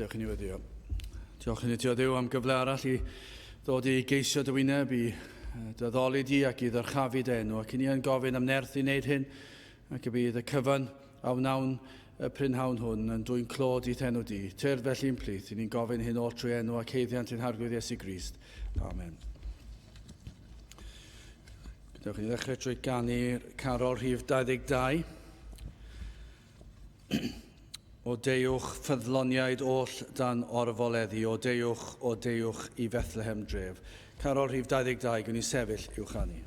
Gadewch i ni weddio. Diolch i ni ti o Dduw am gyfle arall i ddod i geisio dy wyneb, i dy di ac i ddyrchafu dy enw. Ac i ni yn gofyn am nerth i wneud hyn, ac y bydd y cyfan a wnawn y prynhawn hwn yn dwyn clod i'th enw di. Tyrd felly'n plith, i ni'n gofyn hyn oll trwy enw ac haeddiant ein Harglwydd Iesu Grist. Amen. Gadewch i ni ddechrau trwy ganu'r carol rhif 22. O deuwch ffyddloniaid oll dan orfoleddu, o deuwch, o deuwch i Fethlehem dref. Carol rhif 22, gwn i sefyll i'w chanu.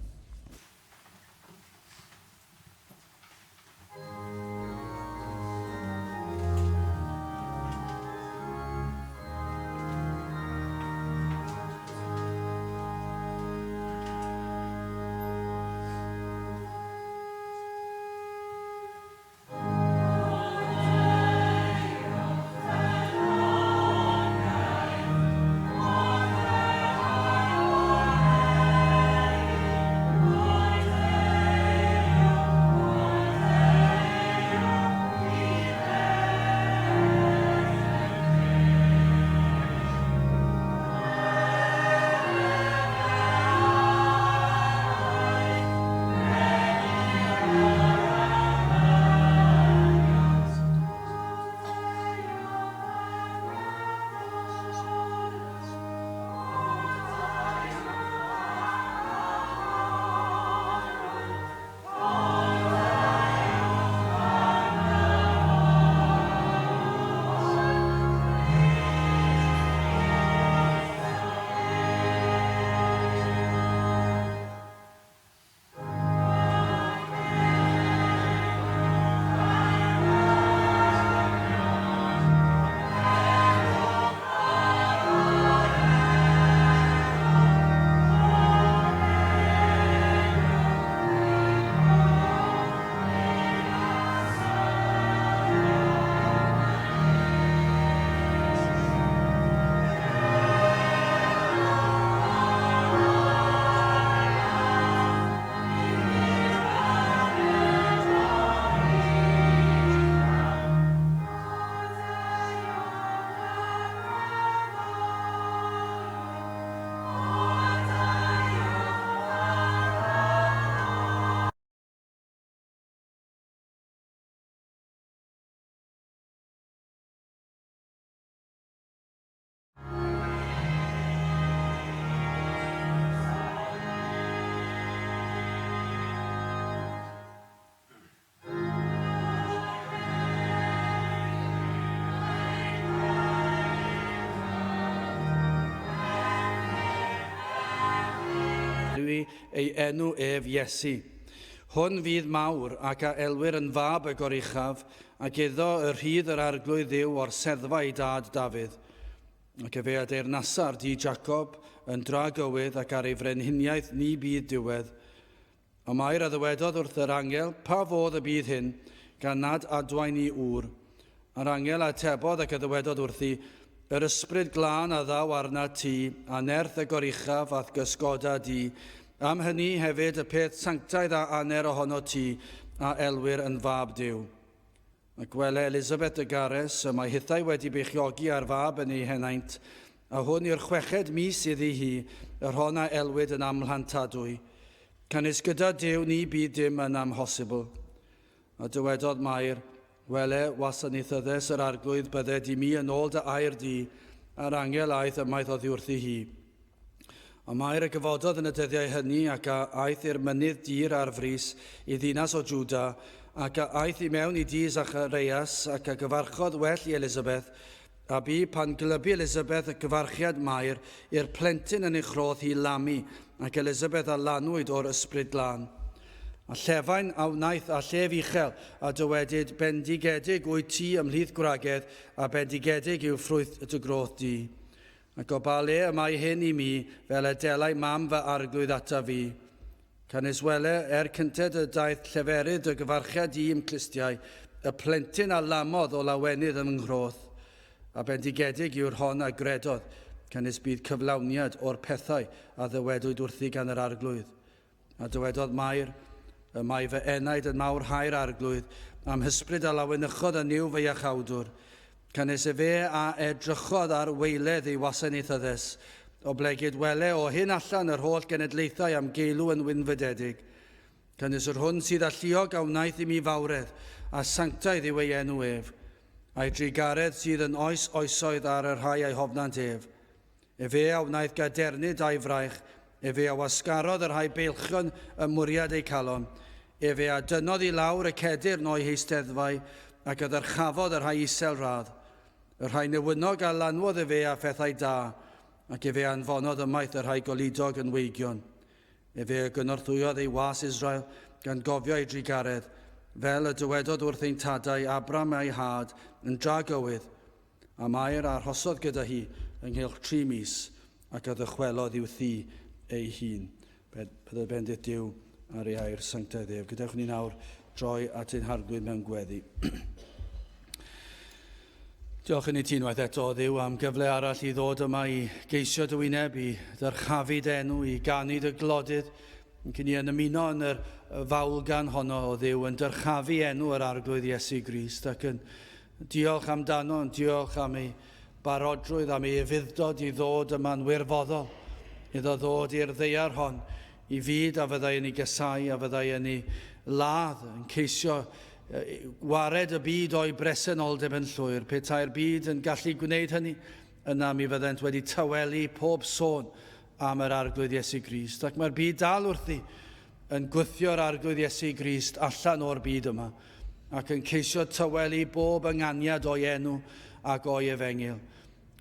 Ei enw ef Iesu. Hwn fydd mawr ac a elwir yn fab y Goruchaf, ac iddo y rhydd yr Arglwydd Dduw o'r seddfa i dad Dafydd. Ac efe a deyrnasa ar dŷ Jacob yn dragywydd ac ar ei frenhiniaeth ni bydd diwedd. Ond Mair a ddywedodd wrth yr angel, Pa fodd y bydd hyn, gan nad adwaen i ŵr? A'r angel a atebodd ac a ddywedodd wrthi, Yr ysbryd glân a ddaw arnat ti, a nerth y Goruchaf a'th gysgoda di. Am hynny hefyd y peth sanctaidd a aner ohono ti, a elwir yn fab Duw. Ac wele Elisabeth y gares, y mae hithau wedi beichiogi ar fab yn ei henaint, a hwn yw'r chweched mis iddi hi, yr hon a elwid yn amhlantadwy. Canys gyda Duw ni bydd dim yn amhosibl. A dywedodd Mair, Wele, wasanaethyddes yr Arglwydd, bydded i mi yn ôl dy air di, a'r angel aeth ymaith oddi wrthi hi. A Mair a gyfododd yn y dyddiau hynny ac a aeth i'r mynydd dir ar frys i ddinas o Jwda, ac a aeth i mewn i dŷ Zachareias, ac a gyfarchodd well i Elisabeth, a bu pan glybu Elisabeth y cyfarchiad Mair i'r plentyn yn ei chroth hi lamu, ac Elisabeth a lanwyd o'r Ysbryd Glân. A llefain a wnaeth â llef uchel, a dywedyd, Bendigedig wyt ti ymhlith gwragedd, a bendigedig yw ffrwyth dy groth di. Ac o ba le y mae hyn i mi, fel y delai mam fy arglwydd ataf fi? Canys wele, er cynted y daeth lleferydd dy gyfarchiad i i'm clustiau, y plentyn a lamodd o lawenydd yn fy nghroth. A bendigedig yw'r hon a gredodd, canys bydd cyflawniad o'r pethau a ddywedwyd wrthi gan yr Arglwydd. A dywedodd Mair, Y mae fy enaid yn mawrhau'r Arglwydd, a'm hysbryd a lawenychodd yn Nuw fy Iachawdwr. Canys efe a edrychodd ar waeledd ei wasanaethyddes, oblegid wele o hyn allan yr holl genedlaethau am geilw yn wynfydedig. Canys yr hwn sydd alluog a wnaeth i mi fawredd, a sanctaidd yw ei enw ef, a'i drugaredd sydd yn oes oesoedd ar y rhai a'i hofnant ef. Efe a wnaeth gadernid a'i fraich, efe a wasgarodd y rhai beilchion ym mwriad eu calon, efe a dynnodd i lawr y cedyrn o'i heisteddfau, ac a ddyrchafodd y rhai isel radd. Y rhai newynog a lanwodd efe â phethau da, ac efe a anfonodd ymaith y rhai goludog yn weigion. Efe a gynorthwyodd ei was Israel, gan gofio ei drugaredd, fel y dywedodd wrth ein tadau Abram a'i had yn dragywydd, A Mair a arhosodd gyda hi ynghylch tri mis, ac a ddychwelodd i'w thŷ ei hun. Byddai bendith Duw ar ei air sanctaidd ef. Gadewch ni nawr droi at ein Harglwydd mewn gweddi. Diolch i ni ti unwaith eto, o Dduw, am gyfle arall i ddod yma i geisio dy wyneb, i ddyrchafu dy enw, i ganu dy glodydd, Ac i ni yn ymuno yn yr fawlgan honno o Dduw, yn dyrchafu enw yr Arglwydd Iesu Grist ac yn diolch amdano, yn diolch am ei barodrwydd, am ei ufudd-dod i ddod yma'n wirfoddol, iddo ddod i'r ddaear hon, i fyd a fyddai yn ei gasau, a fyddai yn ei ladd, yn ceisio wared y byd o'i bresenoldeb yn llwyr. Petai'r byd yn gallu gwneud hynny, yna mi fyddent wedi tawelu pob sôn am yr Arglwydd Iesu Grist. Ac mae'r byd dal wrthi yn gwthio'r Arglwydd Iesu Grist allan o'r byd yma, ac yn ceisio tawelu bob ynganiad o'i enw ac o'i efengyl.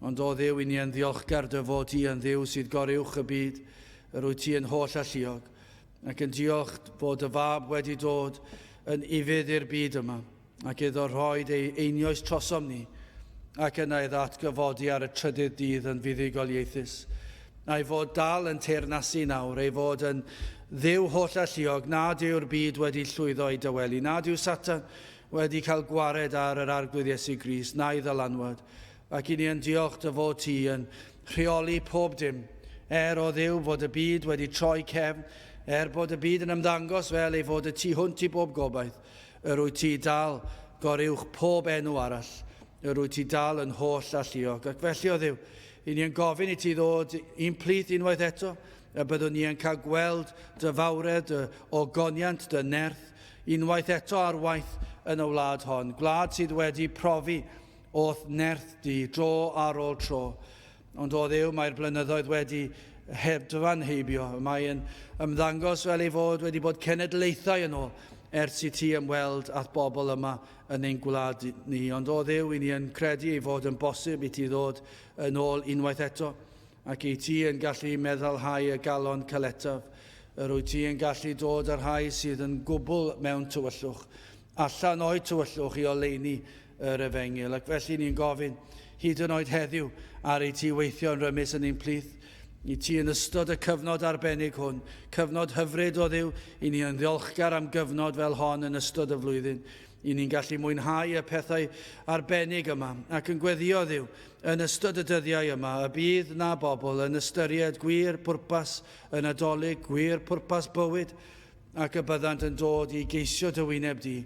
Ond o Dduw, i ni yn ddiolchgar dy fod ti yn Dduw sydd goruwch y byd, yr wyt ti yn holl alluog, ac yn diolch fod dy fab wedi dod yn ufudd i'r byd yma, ac iddo rhoed ei einioes trosom ni, ac yna iddo atgyfodi ar y trydydd dydd yn fuddugoliaethus, a'i fod dal yn teyrnasu nawr, ei fod yn Dduw holl-alluog, nad yw'r byd wedi llwyddo i dawelu, nad yw Satan wedi cael gwared ar yr Arglwydd Iesu Grist, na'i ddylanwad. Ac i ni yn diolch dy fod ti yn rheoli pob dim, er o Dduw fod y byd wedi troi cefn, er bod y byd yn ymddangos fel ei fod y tu hwnt i bob gobaith, yr wyt ti dal goruwch pob enw arall, yr wyt ti dal yn holl alluog. Ac felly, o Dduw, i ni yn gofyn i ti ddod i'n plith unwaith eto, y byddwn ni yn cael gweld dy fawredd, dy ogoniant, dy nerth, unwaith eto ar waith yn y wlad hon, gwlad sydd wedi profi o'th nerth di dro ar ôl tro. Ond o Dduw, mae'r blynyddoedd wedi hedfan heibio. Mae'n ymddangos fel ei fod wedi bod cenedlaethau yn ôl ers i ti ymweld â'th bobl yma yn ein gwlad ni. Ond o Dduw, i ni yn credu ei fod yn bosib i ti ddod yn ôl unwaith eto, ac i ti yn gallu meddalhau y galon caletaf. Yr wyt ti yn gallu dod â'r rhai sydd yn gwbl mewn tywyllwch, allan o'u tywyllwch i oleuni yr efengyl. Ac felly ni'n gofyn, hyd yn oed heddiw, ar i ti weithio yn rymus yn ein plith, i ti yn ystod y cyfnod arbennig hwn, cyfnod hyfryd o Dduw, i ni yn ddiolchgar am gyfnod fel hon yn ystod y flwyddyn. I ni'n gallu mwynhau y pethau arbennig yma ac yn gweddio Dduw yn ystod y dyddiau yma y bydd na bobl yn ystyried gwir pwrpas y Nadolig, gwir pwrpas bywyd, ac y byddant yn dod i geisio dy wyneb di,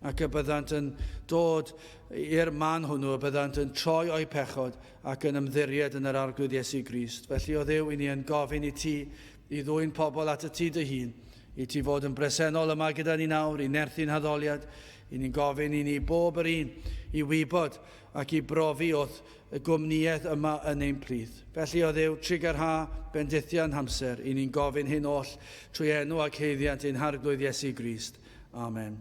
ac y byddant yn dod i'r man hwnnw, y byddant yn troi o'u pechod ac yn ymddiried yn yr Arglwydd Iesu Grist. Felly, o Dduw, i ni yn gofyn i ti i ddwyn pobl at y ti dy hun, i ti fod yn bresennol yma gyda ni nawr, i nerthu'n haddoliad, i ni'n gofyn i ni bob yr un i wybod ac i brofi wrth y gwmnïaeth yma yn ein plith. Felly, o Dduw, trugarha bendithion hamser, i ni'n gofyn hyn oll trwy enw ac haeddiant ein Harglwydd Iesu Grist. Amen.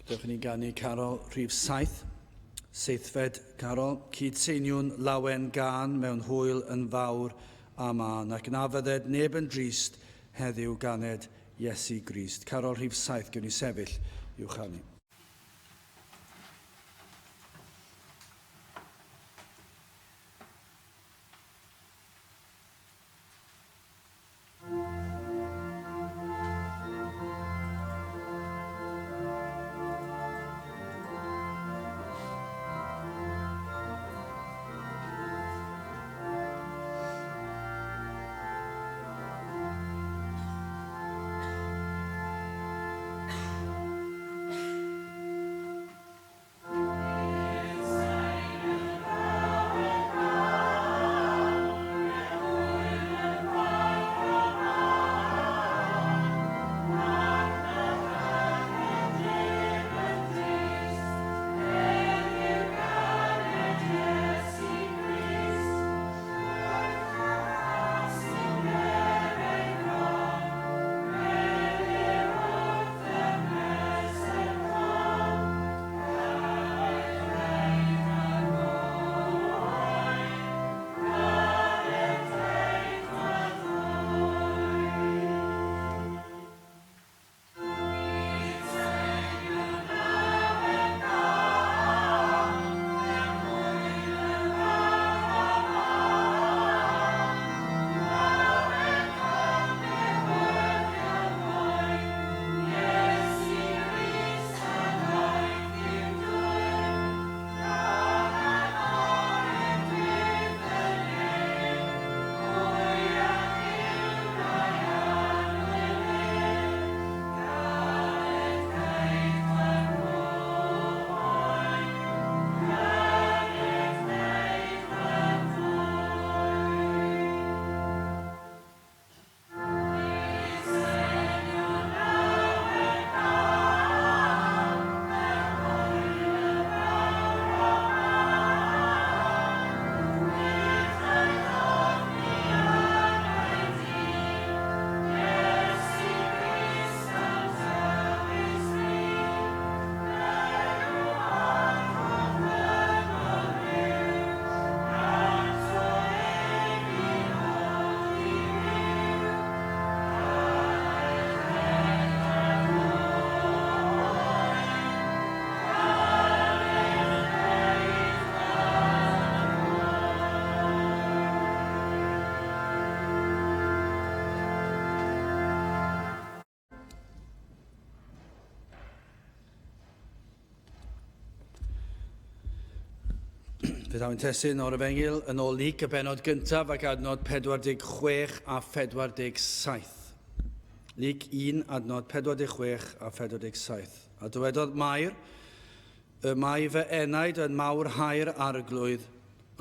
Dewch i ni ganu carol rhif 7, seithfed carol, cyd-seiniwn lawen gân mewn hwyl yn fawr a mân, ac na fydded neb yn drist heddiw ganed Iesu Grist. Carol rhif 7, gewn ni sefyll i'w chanu. Fe ddaw'n testun o'r Efengyl yn ôl Luc y bennod gyntaf ac adnod 46 a 47. Luc 1, adnod 46 a 47. A dywedodd Mair, Y mae fy enaid yn mawrhau'r Arglwydd,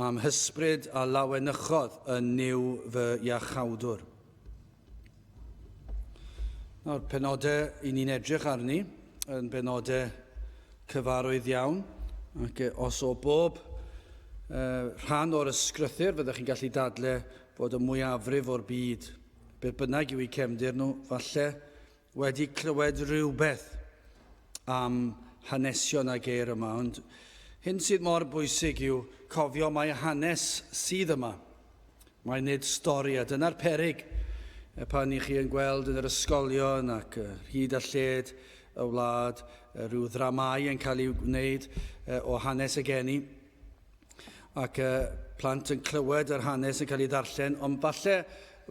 a'm hysbryd a lawenychodd yn Nuw fy Iachawdwr. Nawr, penodau i ni'n edrych arni yn benodau cyfarwydd iawn, ac os o bob rhan o'r ysgrythur fyddech chi'n gallu dadle bod y mwyafrif o'r byd, beth bynnag yw eu cefndir nhw, falle wedi clywed rhywbeth am hanesion a geir yma, ond hyn sydd mor bwysig yw cofio mai hanes sydd yma. Mae nid stori, a dyna'r perig pan i chi yn gweld yn yr ysgolion ac hyd a lled y wlad rhyw ddramâu yn cael eu gwneud o hanes y geni ac plant yn clywed yr hanes yn cael ei ddarllen, ond falle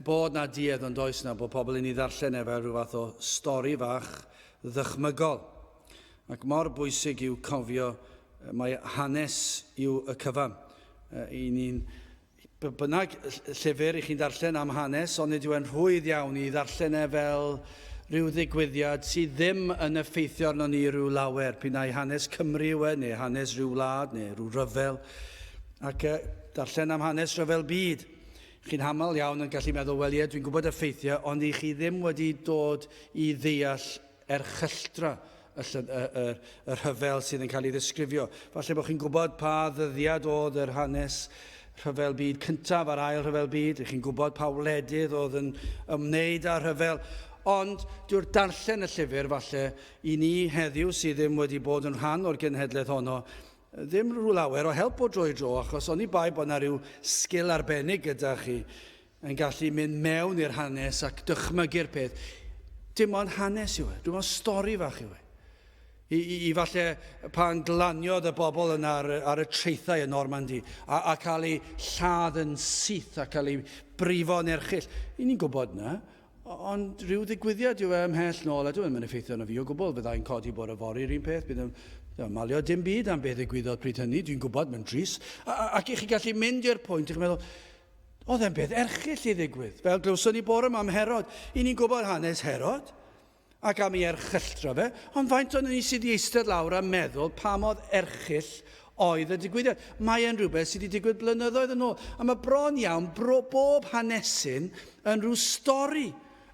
bod na duedd ond oes na bod pobl yn ei ddarllen e fel rhyw fath o stori fach ddychmygol. Ac mor bwysig yw cofio mae hanes yw y cyfan. I ni'n bynnag llyfr i chi'n darllen am hanes, ond nid yw e'n rhwydd iawn i ddarllen e fel rhyw ddigwyddiad sydd ddim yn effeithio arno ni rhyw lawer, p'un ai hanes Cymru yw e, neu hanes rhyw wlad, neu rhyw ryfel. Ac darllen am hanes rhyfel byd, chi'n haml iawn yn gallu meddwl, wel ie, dwi'n gwybod y ffeithiau, ond i chi ddim wedi dod i ddeall erchylltra y, y, y, y rhyfel sydd yn cael ei ddisgrifio. Falle bod chi'n gwybod pa ddyddiad oedd yr hanes rhyfel byd cyntaf a'r ail rhyfel byd, ych chi'n gwybod pa wledydd oedd yn ymwneud â'r rhyfel, ond dyw'r darllen y llyfr falle i ni heddiw sydd ddim wedi bod yn rhan o'r genhedlaeth honno, ddim rhyw lawer o help o dro i dro, achos oni bai bod yna rhyw sgil arbennig gyda chi yn gallu mynd mewn i'r hanes ac dychmygu'r peth. Dim ond hanes yw e, dim ond stori fach yw e. I, i, i falle pan glaniodd y bobl yna ar, ar y traethau yn Normandy a, a cael eu lladd yn syth a cael eu brifo'n erchyll. I ni'n gwybod na, ond rhyw ddigwyddiad yw e ymhell nôl a dwi'n mynd effeithio arno fi o gwbl. Fyddai'n codi bore fory yr un peth, bydd yn malio dim byd am beth ddigwyddodd pryd hynny, dwi'n gwybod, mae'n dris. Ac i chi gallu mynd i'r pwynt, i'ch meddwl, oedd e'n beth erchyll i ddigwydd. Fel glywson ni bore yma am Herod, i ni'n gwybod hanes Herod, ac am ei erchylltra fe, ond faint o'n ni sydd wedi eistedd lawr a meddwl pa mor erchyll oedd y digwyddiad. Mae e'n rhywbeth sydd wedi digwydd blynyddoedd yn ôl. A mae bron iawn bro, bob hanesyn yn rhyw stori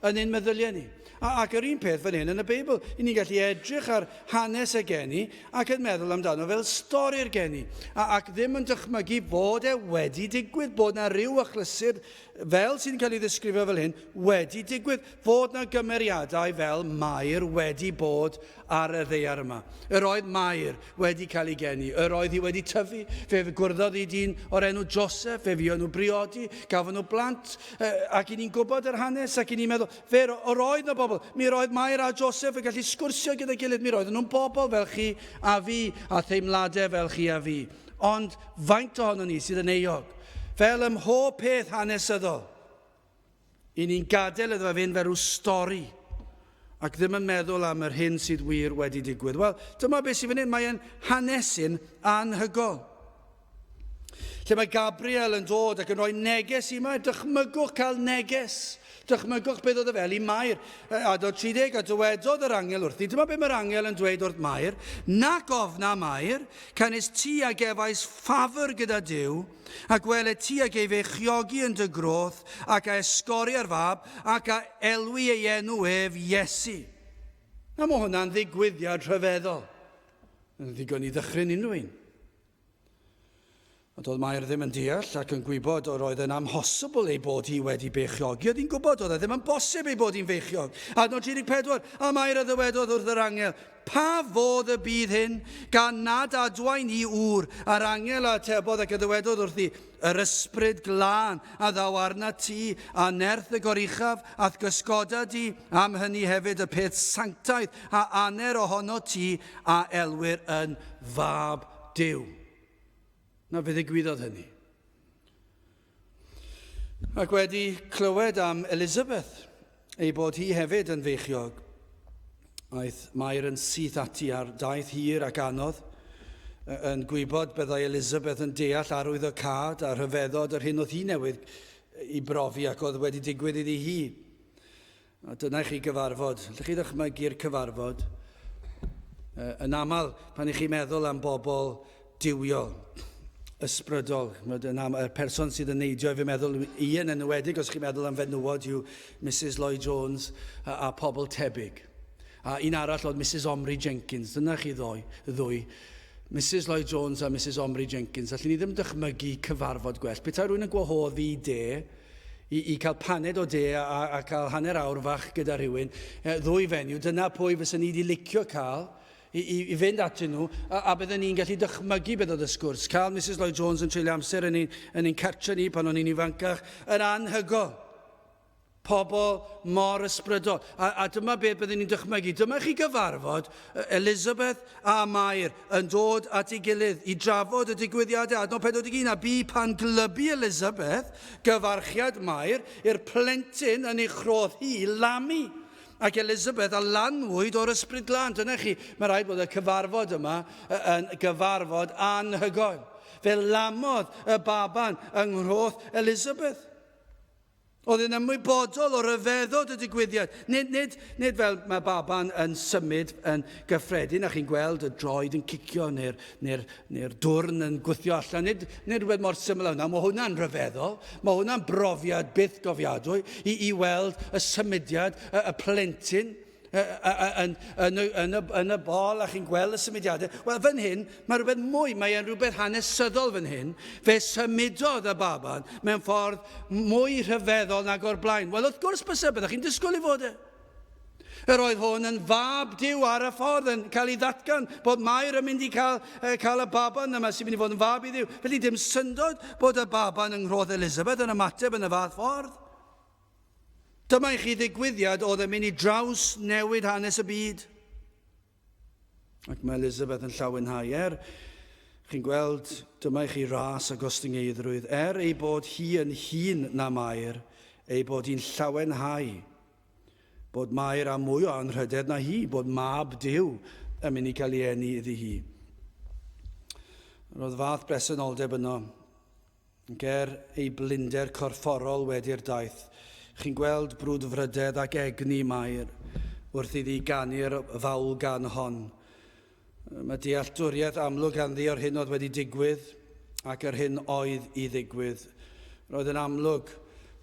yn ein meddyliau ni. A, ac yr un peth fan hyn yn y Beibl. I ni'n gallu edrych ar hanes y geni ac yn meddwl amdano fel stori'r geni. A, ac ddim yn dychmygu fod e wedi digwydd, bod na ryw achlysur fel sy'n cael ei ddisgrifio fel hyn, wedi digwydd, fod na gymeriadau fel Mair wedi bod ar y ddaear yma. Yr oedd Mair wedi cael ei geni, yr oedd hi wedi tyfu, fe gwrddodd hi dyn o'r enw Joseph, fe fuon nhw briodi, gafon nhw blant, ac i ni'n gwybod yr hanes, ac i ni'n meddwl, fe yr oedd na bobl, mi yr oedd Mair a Joseph yn gallu sgwrsio gyda'i gilydd, mi roedden nhw'n bobl fel chi a fi, a theimladau fel chi a fi. Ond faint ohonon ni sydd yn euog? Fel ym mhob peth hanesyddol, i ni'n gadael iddo fe fynd fel rhyw stori ac ddim yn meddwl am yr hyn sydd wir wedi digwydd. Wel, dyma beth sydd fan hyn, mae'n hanesyn anhygol. Lle mae Gabriel yn dod ac yn rhoi neges i Mair. Dychmygwch cael neges. Dychmygwch beth oedd y fel i Mair. Adnod 30, a dywedodd yr angel wrthi. Dyma beth mae'r angel yn dweud wrth Mair. Nac ofna Mair, canys ti a gefais ffafr gyda Duw, ac wele ti a gei feichiogi yn dy groth, ac a esgori ar fab, ac a elwi ei enw ef Iesu. Na, mae hwnna'n ddigwyddiad rhyfeddol. Yn ddigon i ddychryn unrhyw un. Ond doedd Mair ddim yn deall ac yn gwybod yr oedd yn amhosibl ei bod hi wedi beichiogi. Oedd hi'n gwybod oedd e ddim yn bosib ei bod hi'n feichiog. Adnod 34, a Mair a ddywedodd wrth yr angel, Pa fodd y bydd hyn, gan nad adwaen i ŵr? A'r angel a atebodd ac a ddywedodd wrthi, Yr ysbryd glân a ddaw arnat ti, a nerth y Goruchaf a'th gysgoda di, am hynny hefyd y peth sanctaidd a aner ohono ti a elwir yn Fab Duw. Na fe ddigwyddodd hynny. Ac wedi clywed am Elizabeth, ei bod hi hefyd yn feichiog, aeth Mair yn syth ati ar daith hir ac anodd, yn gwybod byddai Elizabeth yn deall arwyddocâd a rhyfeddod yr hyn oedd hi newydd i brofi ac oedd wedi digwydd iddi hi. A dyna i chi gyfarfod. Allwch chi ddychmygu'r cyfarfod? Yn aml, pan i chi meddwl am bobl duwiol, ysbrydol, yn aml, y person sydd yn neidio i fy meddwl i yn enwedig os chi'n meddwl am fenywod yw Mrs Lloyd Jones a, a pobl tebyg. A un arall oedd Mrs Omri Jenkins, dyna chi ddoi, ddwy. Mrs Lloyd Jones a Mrs Omri Jenkins. Allwn ni ddim dychmygu cyfarfod gwell. Petai rhywun yn gwahodd fi i de, i, i cael paned o de a, a, a cael hanner awr fach gyda rhywun, e, ddwy fenyw, dyna pwy fysa ni wedi licio cael, i, i, i fynd atyn nhw, a, a bydden ni'n gallu dychmygu beth oedd y sgwrs. Cael Mrs Lloyd Jones yn treulio amser yn ein, yn ein cartre ni pan o'n i'n ifancach, yn anhygoel. Pobl mor ysbrydol. A, a dyma beth byddwn ni'n dychmygu. Dyma chi gyfarfod Elizabeth a Mair yn dod at ei gilydd i drafod y digwyddiadau. Adnod 41, a bu pan glybu Elizabeth gyfarchiad Mair i'r plentyn yn ei chrodd hi lamu. Ac Elizabeth a lanwyd o'r ysbryd glân. Dyna chi, mae rhaid bod y cyfarfod yma yn gyfarfod anhygoel. Fe lamodd y baban yng nghroth Elizabeth. Oedd yn ymwybodol o ryfeddod y digwyddiad. Nid, nid, nid fel mae baban yn symud yn gyffredin a chi'n gweld y droed yn cicio neu'r neu neu dwrn yn gwthio allan. Nid, nid rhywbeth mor syml â hwnna. Mae hwnna'n rhyfeddol. Mae hwnna'n brofiad byth gofiadwy i, i weld y symudiad, y, y plentyn yn, yn, y, yn, y, yn y bol a chi'n gweld y symudiadau. Wel, fan hyn, mae rhywbeth mwy, mae e'n rhywbeth hanesyddol fan hyn. Fe symudodd y baban mewn ffordd mwy rhyfeddol nag o'r blaen. Wel, wrth gwrs byse, byddech chi'n disgwyl i fod e. Yr oedd hwn yn fab Duw ar y ffordd yn cael ei ddatgan bod Mair yn mynd i cael, cael y baban yma sy'n mynd i fod yn fab i Dduw. Felly dim syndod bod y baban yng nghroth Elizabeth yn ymateb yn y fath ffordd. Dyma i chi ddigwyddiad oedd yn mynd i draws newid hanes y byd. Ac mae Elizabeth yn llawenhau. Er, chi'n gweld, dyma i chi ras a gostyngeiddrwydd. Er ei bod hi yn hŷn na Mair, ei bod hi'n llawenhau bod Mair â mwy o anrhydedd na hi, bod mab Duw yn mynd i cael ei eni iddi hi. Roedd fath bresenoldeb yno. Ger ei blinder corfforol wedi'r daith, chi'n gweld brwdfrydedd ac egni Mair wrth iddi ganu'r fawl gan hon. Mae dealltwriaeth amlwg ganddi o'r hyn oedd wedi digwydd ac yr hyn oedd i ddigwydd. Roedd yn amlwg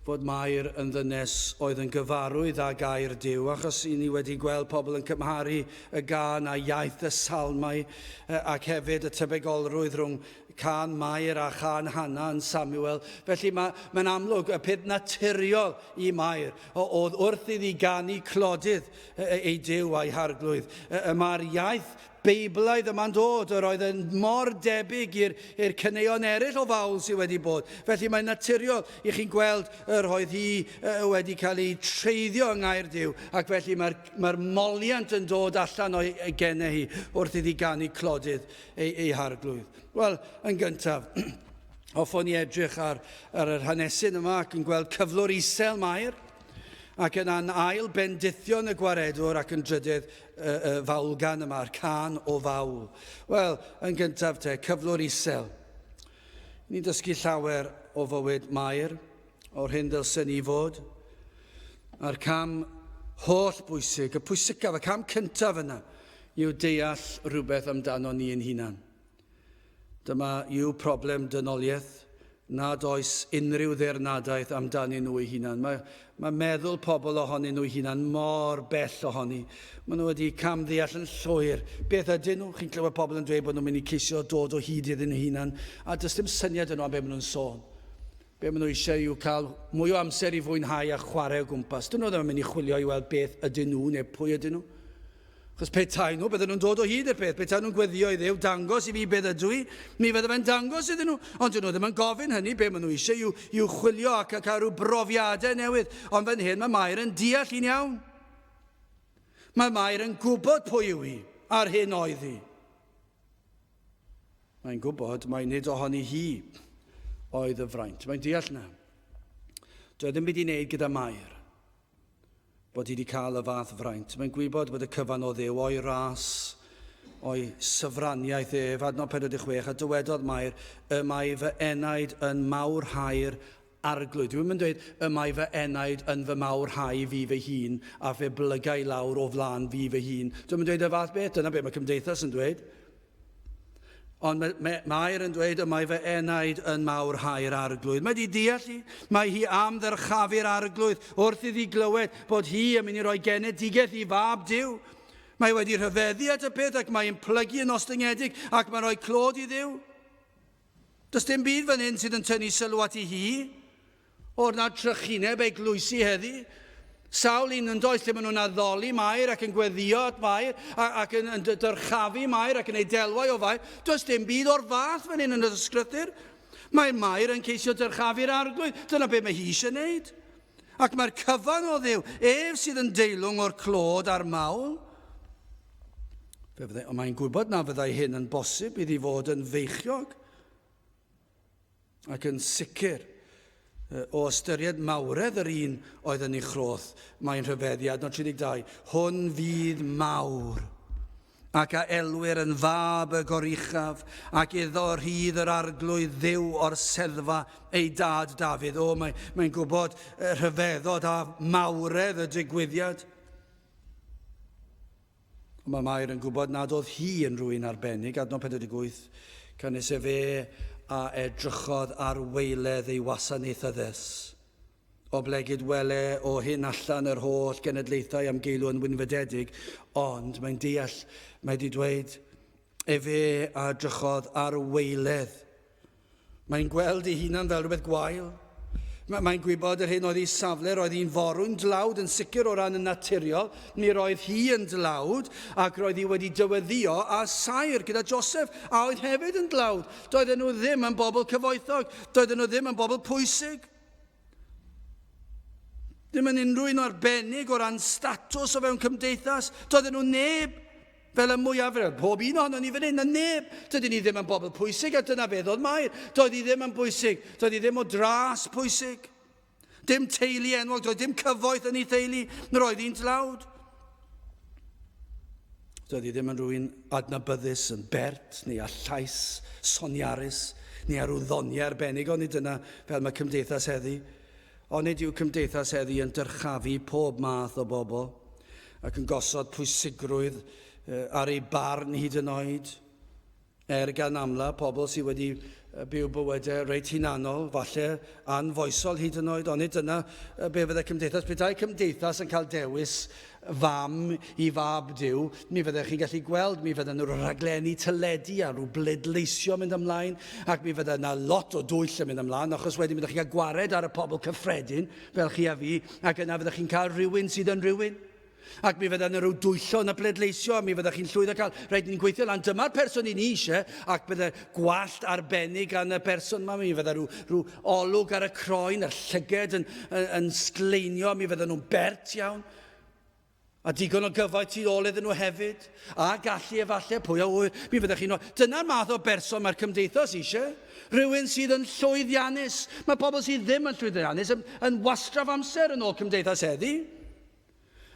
fod Mair yn ddynes oedd yn gyfarwydd â gair Duw, achos i ni wedi gweld pobl yn cymharu y gân â iaith y Salmau ac hefyd y tebygolrwydd rhwng Cân Mair a chân Hanna yn Samuel. Felly mae'n mae amlwg y peth naturiol i Mair oedd wrth iddi ganu clodydd ei Duw a'i harglwydd. Y mae'r iaith Beiblaidd yma'n dod, yr oedd yn mor debyg i'r caneuon eraill o fawl sydd wedi bod. Felly mae'n naturiol i chi'n gweld yr oedd hi wedi cael ei treiddio yng ngair Duw, ac felly mae'r mae moliant yn dod allan o'i genau hi wrth iddi ganu clodydd ei, ei harglwydd? Wel, yn gyntaf, hoffwn i edrych ar, ar yr hanesyn yma ac yn gweld cyflwr isel Mair, ac yna'n ail bendithion y gwaredwr ac yn drydydd y, y fawlgan yma, yr can o fawl. Wel, yn gyntaf te, cyflwr isel. Ni'n dysgu llawer o fywyd Mair, o'r hyn ddylsen ni fod, a'r cam holl bwysig, y pwysicaf, y cam cyntaf yna, yw deall rhywbeth amdano ni ein hunan. Dyma yw problem dynoliaeth, nad oes unrhyw ddirnadaeth amdanyn nhw eu hunan. Mae, mae meddwl pobl ohonyn nhw eu hunan mor bell ohoni. Maen nhw wedi camddeall yn llwyr beth ydyn nhw. Chi'n clywed pobl yn dweud bod nhw'n mynd i ceisio dod o hyd iddyn nhw hunan, a does dim syniad yn nhw am beth maen nhw'n sôn. Be maen nhw eisiau yw cael mwy o amser i fwynhau a chwarae o gwmpas. Dyn nhw ddim yn mynd i chwilio i weld beth ydyn nhw neu pwy ydyn nhw. Achos pe tai nhw, bydden nhw'n dod o hyd i'r peth. Pe tai nhw'n gweddio i Dduw, dangos i fi beth ydw i, mi fydde fe'n dangos iddyn nhw. Ond dyn nhw ddim yn gofyn hynny, be maen nhw eisiau yw, yw chwilio ac cael rhyw brofiadau newydd. Ond fan hyn mae Mair yn deall hi'n iawn. Mae Mair yn gwybod pwy yw hi a'r hyn oedd hi. Mae'n gwybod mai nid ohoni hi oedd y fraint. Mae'n deall na. Doedd ddim byd i wneud gyda Mair bod hi wedi cael y fath fraint. Mae'n gwybod bod y cyfan o Dduw, o'i ras, o'i syfraniaeth ef, adnod 46, a dywedodd Mair, y mae fy enaid yn mawrhau'r Arglwydd. Dwi'm yn dweud, y mae fy enaid yn fy mawrhau fi fy hun, a fe blyga i lawr o flaen fi fy hun. Dwi'm yn dweud y fath beth, dyna beth mae cymdeithas yn dweud. Ond mae, mae Mair yn dweud, y mae fy enaid yn mawrhau'r arglwydd. Mae di deall hi, mae hi am ddyrchafu'r arglwydd wrth iddi glywed bod hi yn mynd i roi genedigaeth i fab Duw. Mae wedi rhyfeddu at y peth ac mae'n plygu yn ostyngedig ac mae'n rhoi clod i Dduw. Does dim byd fan hyn sydd yn tynnu sylw ati hi, o'r na trychineb eglwysi heddi. Sawl un yn does lle maen nhw'n addoli Mair ac yn gweddio at Mair ac yn, yn dyrchafu Mair ac yn ei delwau o Fair. Does dim byd o'r fath fan hyn yn yr ysgrythur. Mae Mair yn ceisio dyrchafu'r arglwydd. Dyna beth mae hi eisiau wneud. Ac mae'r cyfan o Dduw, ef sydd yn deilwng o'r clod a'r mawl. Fe fyddai, ond mae'n gwybod na fyddai hyn yn bosib iddi fod yn feichiog. Ac yn sicr, o ystyried mawredd yr un oedd yn ei chroth, mae'n rhyfeddu, adnod 32, hwn fydd mawr ac a elwir yn fab y Goruchaf, ac iddo rhydd yr Arglwydd Dduw o'r seddfa ei dad Dafydd. O, mae'n mae gwybod rhyfeddod a mawredd y digwyddiad. Ond mae Mair yn gwybod nad oedd hi yn rhywun arbennig, adnod 48, canys efe a edrychodd ar waeledd ei wasanaethyddes. Oblegid wele o hyn allan yr holl genedlaethau am geilw yn wynfydedig, ond mae'n deall, mae wedi dweud, efe a drychodd ar waeledd. Mae'n gweld ei hunan fel rhywbeth gwael. Mae'n gwybod yr hyn oedd ei safle, roedd hi'n forwyn dlawd yn sicr o ran y naturiol, mi roedd hi yn dlawd ac roedd hi wedi dyweddio â saer gyda Joseph a oedd hefyd yn dlawd. Doedden nhw ddim yn bobl cyfoethog, doedden nhw ddim yn bobl pwysig. Ddim yn unrhyw un arbennig o ran statws o fewn cymdeithas. Doedden nhw neb fel y mwyafrif. Pob un ohono ni fan hyn, na neb. Dydyn ni ddim yn bobl pwysig, a dyna beth oedd Mair. Doedd hi ddim yn bwysig. Doedd hi ddim o dras pwysig. Dim teulu enwog, doedd dim cyfoeth yn ei theulu. Roedd hi'n dlawd. Doedd hi ddim yn rhywun adnabyddus yn bert neu â llais soniarus neu â rhyw ddoniau arbennig, ond nid dyna fel mae cymdeithas heddi. Onid yw cymdeithas heddi yn dyrchafu pob math o bobl ac yn gosod pwysigrwydd ar ei barn hyd yn oed? Er gan amla, pobl sydd wedi byw bywydau reit hunanol, falle anfoesol hyd yn oed, onid dyna be fydde cymdeithas? Petai cymdeithas yn cael dewis fam i fab Duw, mi fyddech chi'n gallu gweld, mi fydden nhw rhaglenni teledu a rhyw bleidleisio mynd ymlaen, ac mi fydde yna lot o dwyll yn mynd ymlaen, achos wedyn byddech chi'n cael gwared ar y pobl cyffredin, fel chi a fi, ac yna fyddech chi'n cael rhywun sydd yn rhywun. Ac mi fydde yna rhyw dwyllo yn y bleidleisio, a mi fyddech chi'n llwyddo cael, rhaid ni'n gweithio lan, dyma'r person i ni eisiau, ac bydde gwallt arbennig gan y person yma, mi fydde rhyw, rhyw olwg ar y croen, a'r llyged yn, yn, yn sgleinio, mi fydden nhw'n bert iawn. A digon o gyfoeth tu ôl iddyn nhw hefyd. A gallu efallai, pwy a ŵyr, mi fyddech chi'n... Dyna'r math o berson mae'r cymdeithas eisiau. Rhywun sydd yn llwyddiannus. Mae pobl sydd ddim yn llwyddiannus yn, yn wastraff amser yn ôl cymdeithas heddi.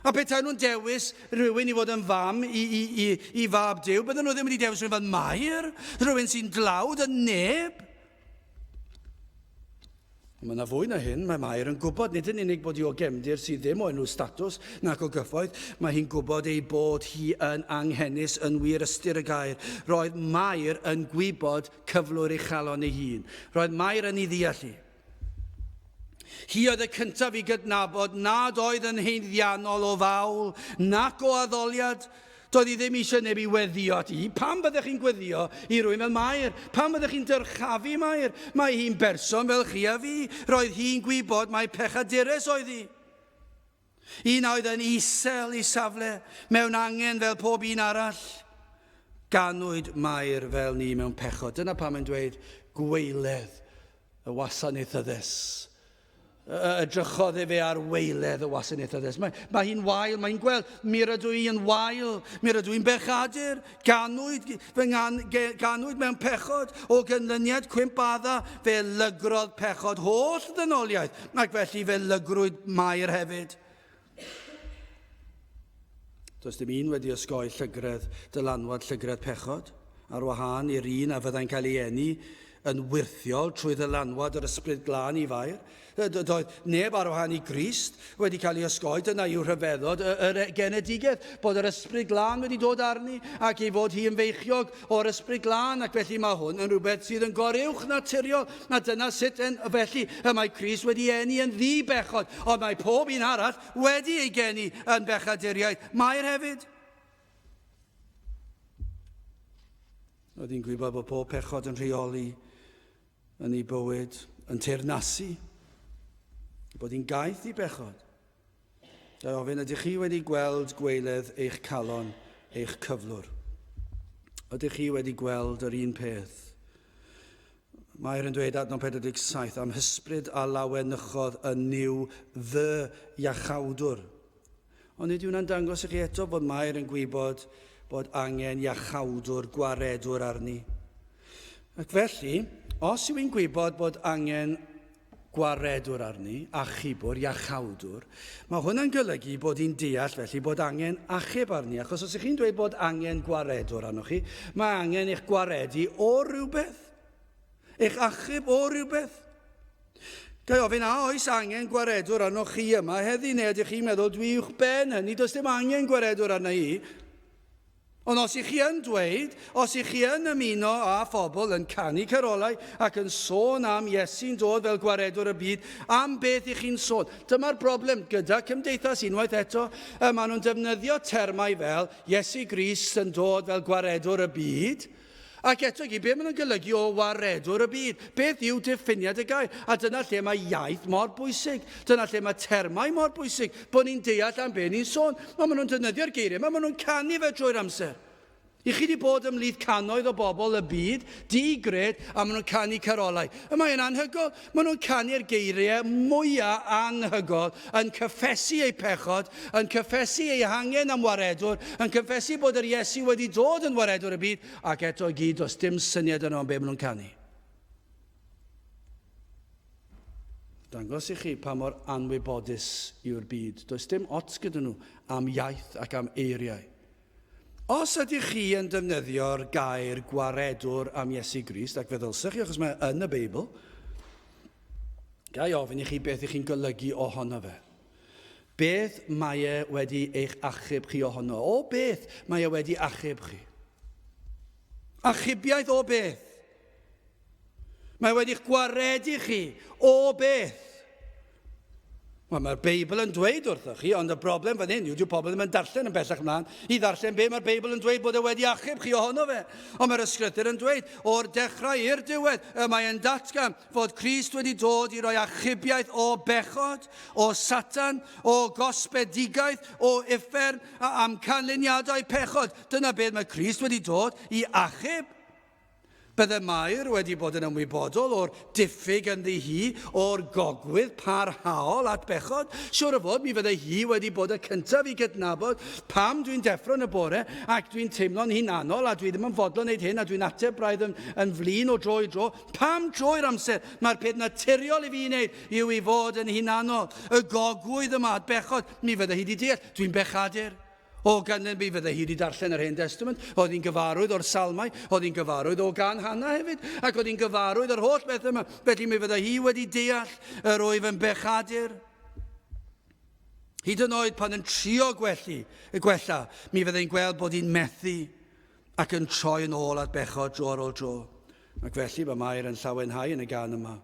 A petai nhw'n dewis rhywun i fod yn fam i, i, i, i fab Duw, bydden nhw ddim wedi dewis rhywun fel Mair, rhywun sy'n dlawd yn neb. Ond mae yna fwy na hyn, mae Mair yn gwybod nid yn unig bod hi o gefndir sydd ddim o unrhyw statws nac o gyfoeth, mae hi'n gwybod ei bod hi yn anghenus yn wir ystyr y gair. Roedd Mair yn gwybod cyflwr ei chalon ei hun. Roedd Mair yn ei ddeall hi. Hi oedd y cyntaf i gydnabod nad oedd yn haeddiannol o fawl nac o addoliad. Doedd hi ddim eisiau neb i weddio ati hi. Pam byddech chi'n gweddio i rywun fel Mair? Pam byddech chi'n dyrchafu Mair? Mae hi'n berson fel chi a fi. Roedd hi'n gwybod mai pechadures oedd hi. Un a oedd yn isel i safle, mewn angen fel pob un arall. Ganwyd Mair fel ni mewn pechod. Dyna pam mae'n dweud gweiledd y wasanaethyddes. Edrychodd efe ar waeledd y wasanaethyddes. Mae, mae hi'n wael, mae'n gweld, mi rydw i yn wael, mi rydw i'n bechadur, ganwyd, fy ngan, ganwyd mewn pechod, o gynlyniad cwymp Adda, fe lygrodd pechod holl ddynoliaeth, ac felly fe lygrwyd Mair hefyd. Does dim un wedi osgoi llygredd, dylanwad llygredd pechod, ar wahân i'r un a fyddai'n cael ei eni yn wyrthiol trwy ddylanwad yr Ysbryd Glân i Fair. Doedd neb ar wahân i Grist wedi cael ei osgoi, dyna yw rhyfeddod yr genedigaeth, bod yr Ysbryd Glân wedi dod arni ac ei fod hi yn feichiog o'r Ysbryd Glân, ac felly mae hwn yn rhywbeth sydd yn goruwch naturiol, a dyna sut yn, felly y mae Crist wedi eni yn ddi-bechod, ond mae pob un arall wedi ei geni yn bechaduriaid. Mair hefyd. Roedd hi'n gwybod bod pob pechod yn rheoli yn ei bywyd, yn teyrnasu, bod hi'n gaeth i bechod. Ga i ofyn, ydych chi wedi gweld gwaeledd eich calon, eich cyflwr? Ydych chi wedi gweld yr un peth? Mair yn dweud adnod 47, am hysbryd a lawenychodd yn Nuw fy iachawdwr. Ond nid yw'n dangos i chi eto bod Mair yn gwybod bod angen iachawdwr, gwaredwr arni. Ac felly, os yw'n gwybod bod angen gwaredwr arni, achubwr, iachawdwr, mae hwnna'n golygu bod hi'n deall felly bod angen achub arni, achos os ych chi'n dweud bod angen gwaredwr arnoch chi, mae angen eich gwaredu o rywbeth, eich achub o rywbeth. Ga i ofyn, a oes angen gwaredwr arnoch chi yma heddi, neu ydych chi'n meddwl dwi uwch ben hynny, does dim angen gwaredwr arna i? Ond os ych chi yn dweud, os ych chi yn ymuno â phobl yn canu carolau ac yn sôn am Iesu'n dod fel gwaredwr y byd, am beth ych chi'n sôn? Dyma'r broblem gyda cymdeithas unwaith eto. Y maen nhw'n defnyddio termau fel Iesu Grist yn dod fel gwaredwr y byd. Ac eto i gyd, be maen nhw'n golygu o waredwr y byd? Beth yw diffiniad y gair? A dyna lle mae iaith mor bwysig. Dyna lle mae termau mor bwysig, bod ni'n deall am be ni'n sôn. Ond maen nhw'n defnyddio'r geiriau yma, maen nhw'n canu fe drwy'r amser. I chi wedi bod ymhlith cannoedd o bobl y byd, di-gred, a maen nhw'n canu carolau. Y mae'n anhygoel. Maen nhw'n canu'r geiriau mwyaf anhygoel, yn cyffesu eu pechod, yn cyffesu eu hangen am waredwr, yn cyffesu bod yr Iesu wedi dod yn waredwr y byd, ac eto i gyd does dim syniad yno am be maen nhw'n canu. Dangos i chi pa mor anwybodus yw'r byd. Does dim ots gyda nhw am iaith ac am eiriau. Os ydych chi yn defnyddio'r gair gwaredwr am Iesu Grist, ac fe ddylsech chi achos mae yn y Beibl, ga i ofyn i chi beth ych chi'n golygu ohono fe. Beth mae e wedi eich achub chi ohono? O beth mae e wedi achub chi? Achubiaeth o beth? Mae wedi'ch gwaredu chi o beth? Wel, mae'r Beibl yn dweud wrthoch chi, ond y broblem fan hyn yw, dyw pobl ddim yn darllen yn bellach mlaen i ddarllen be mae'r Beibl yn dweud bod e wedi achub chi ohono fe. Ond mae'r ysgrythur yn dweud, o'r dechrau i'r diwedd, y mae e'n datgan fod Crist wedi dod i roi achubiaeth o bechod, o Satan, o gosbedigaeth, o uffern, a am canlyniadau pechod. Dyna beth mae Crist wedi dod i achub. Bydde Mair wedi bod yn ymwybodol o'r diffyg ynddi hi, o'r gogwydd parhaol at bechod. Siwr o fod, mi fydde hi wedi bod y cyntaf i gydnabod pam dwi'n deffro yn y bore ac dwi'n teimlo'n hunanol a dwi ddim yn fodlon wneud hyn a dwi'n ateb braidd yn, yn flin o dro i dro. Pam trwy'r amser mae'r peth naturiol i fi wneud yw i fod yn hunanol. Y gogwydd yma at bechod, mi fydde hi wedi deall, dwi'n bechadur. O ganlyn mi fydde hi wedi darllen yr Hen Destament, oedd hi'n gyfarwydd o'r Salmau, oedd hi'n gyfarwydd o gan Hanna hefyd, ac oedd hi'n gyfarwydd o'r holl beth yma. Felly mi fydde hi wedi deall yr wyf yn bechadur. Hyd yn oed pan yn trio gwellu, y gwella, mi fydde hi'n gweld bod hi'n methu ac yn troi yn ôl at bechod dro ar ôl dro. Ac felly mae Mair yn llawenhau yn y gan yma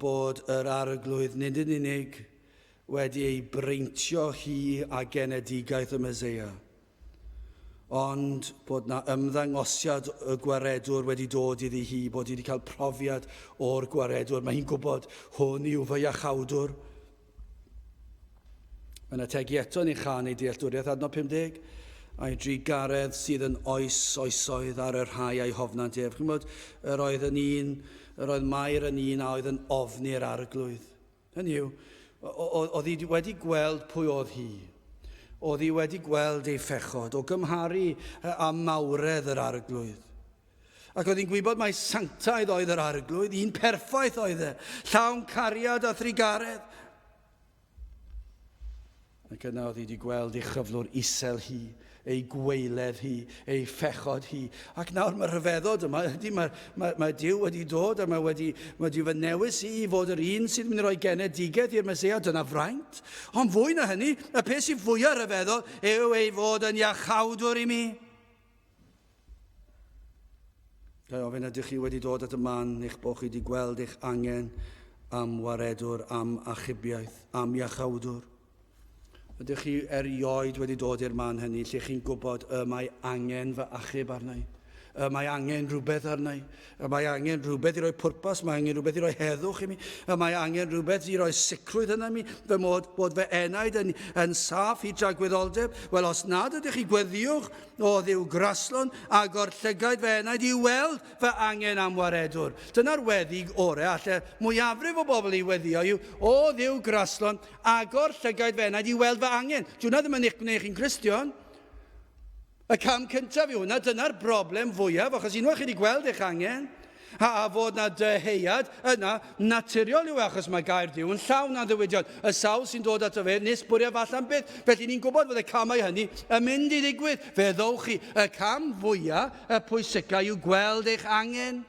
bod yr arglwydd nid yn unig wedi ei breintio hi â genedigaeth y Meseia, ond bod na ymddangosiad y gwaredwr wedi dod iddi hi, bod hi wedi cael profiad o'r gwaredwr. Mae hi'n gwybod hwn yw fy iachawdwr. Mae'n ategu eto yn ei chan ei dealltwriaeth adnod 50, a'i drugaredd sydd yn oes oesoedd ar y rhai a'i hofnant ef. Chi'n bod, yr oedd yn un, yr oedd Mair yn un a oedd yn ofni'r arglwydd. Hynny yw, oedd hi wedi gweld pwy oedd hi. Oedd hi wedi gweld ei phechod o gymharu â mawredd yr arglwydd. Ac oedd hi'n gwybod mai sanctaidd oedd yr arglwydd, un perffaith oedd e, llawn cariad a thrugaredd. Ac yna oedd hi wedi gweld ei chyflwr isel hi, ei gwaeledd hi, ei phechod hi. Ac nawr mae'r rhyfeddod yma, ydy, mae, mae, mae Duw wedi dod a mae wedi, mae wedi fy newis i i fod yr un sydd yn mynd i roi genedigaeth i'r Meseia, dyna fraint. Ond fwy na hynny, y peth sydd fwyaf rhyfeddol yw ei fod yn iachawdwr i mi. Ga i ofyn, ydych chi wedi dod at y man eich bod chi wedi gweld eich angen am waredwr, am achubiaeth, am iachawdwr? Ydych chi erioed wedi dod i'r man hynny lle chi'n gwybod y mae angen fy achub arna i? Y mae angen rhywbeth arna i? Y mae angen rhywbeth i roi pwrpas, mae angen rhywbeth i roi heddwch i mi, y mae angen rhywbeth i roi sicrwydd yna mi, fy mod bod fy enaid yn, yn saff i dragwyddoldeb. Wel, os nad ydych chi, gweddiwch O Dduw graslon, agor llygaid fy enaid i weld fy angen am waredwr. Dyna'r weddi ore alle mwyafrif o bobl i weddio yw, O Dduw graslon, agor llygaid fy enaid i weld fy angen. Dyw hwnna ddim yn eich gwneud chi'n Gristion. Y cam cyntaf yw hwnna, dyna'r broblem fwyaf, achos unwaith chi wedi gweld eich angen, A, a fod na dyheuad yna, naturiol yw e, achos mae gair Duw yn llawn addewidion. Y sawl sy'n dod ato fe, nis bwriaf allan byth. Felly ni'n gwybod fod y camau hynny yn mynd i ddigwydd. Fe ddowch chi. Y cam fwyaf, y pwysica yw gweld eich angen.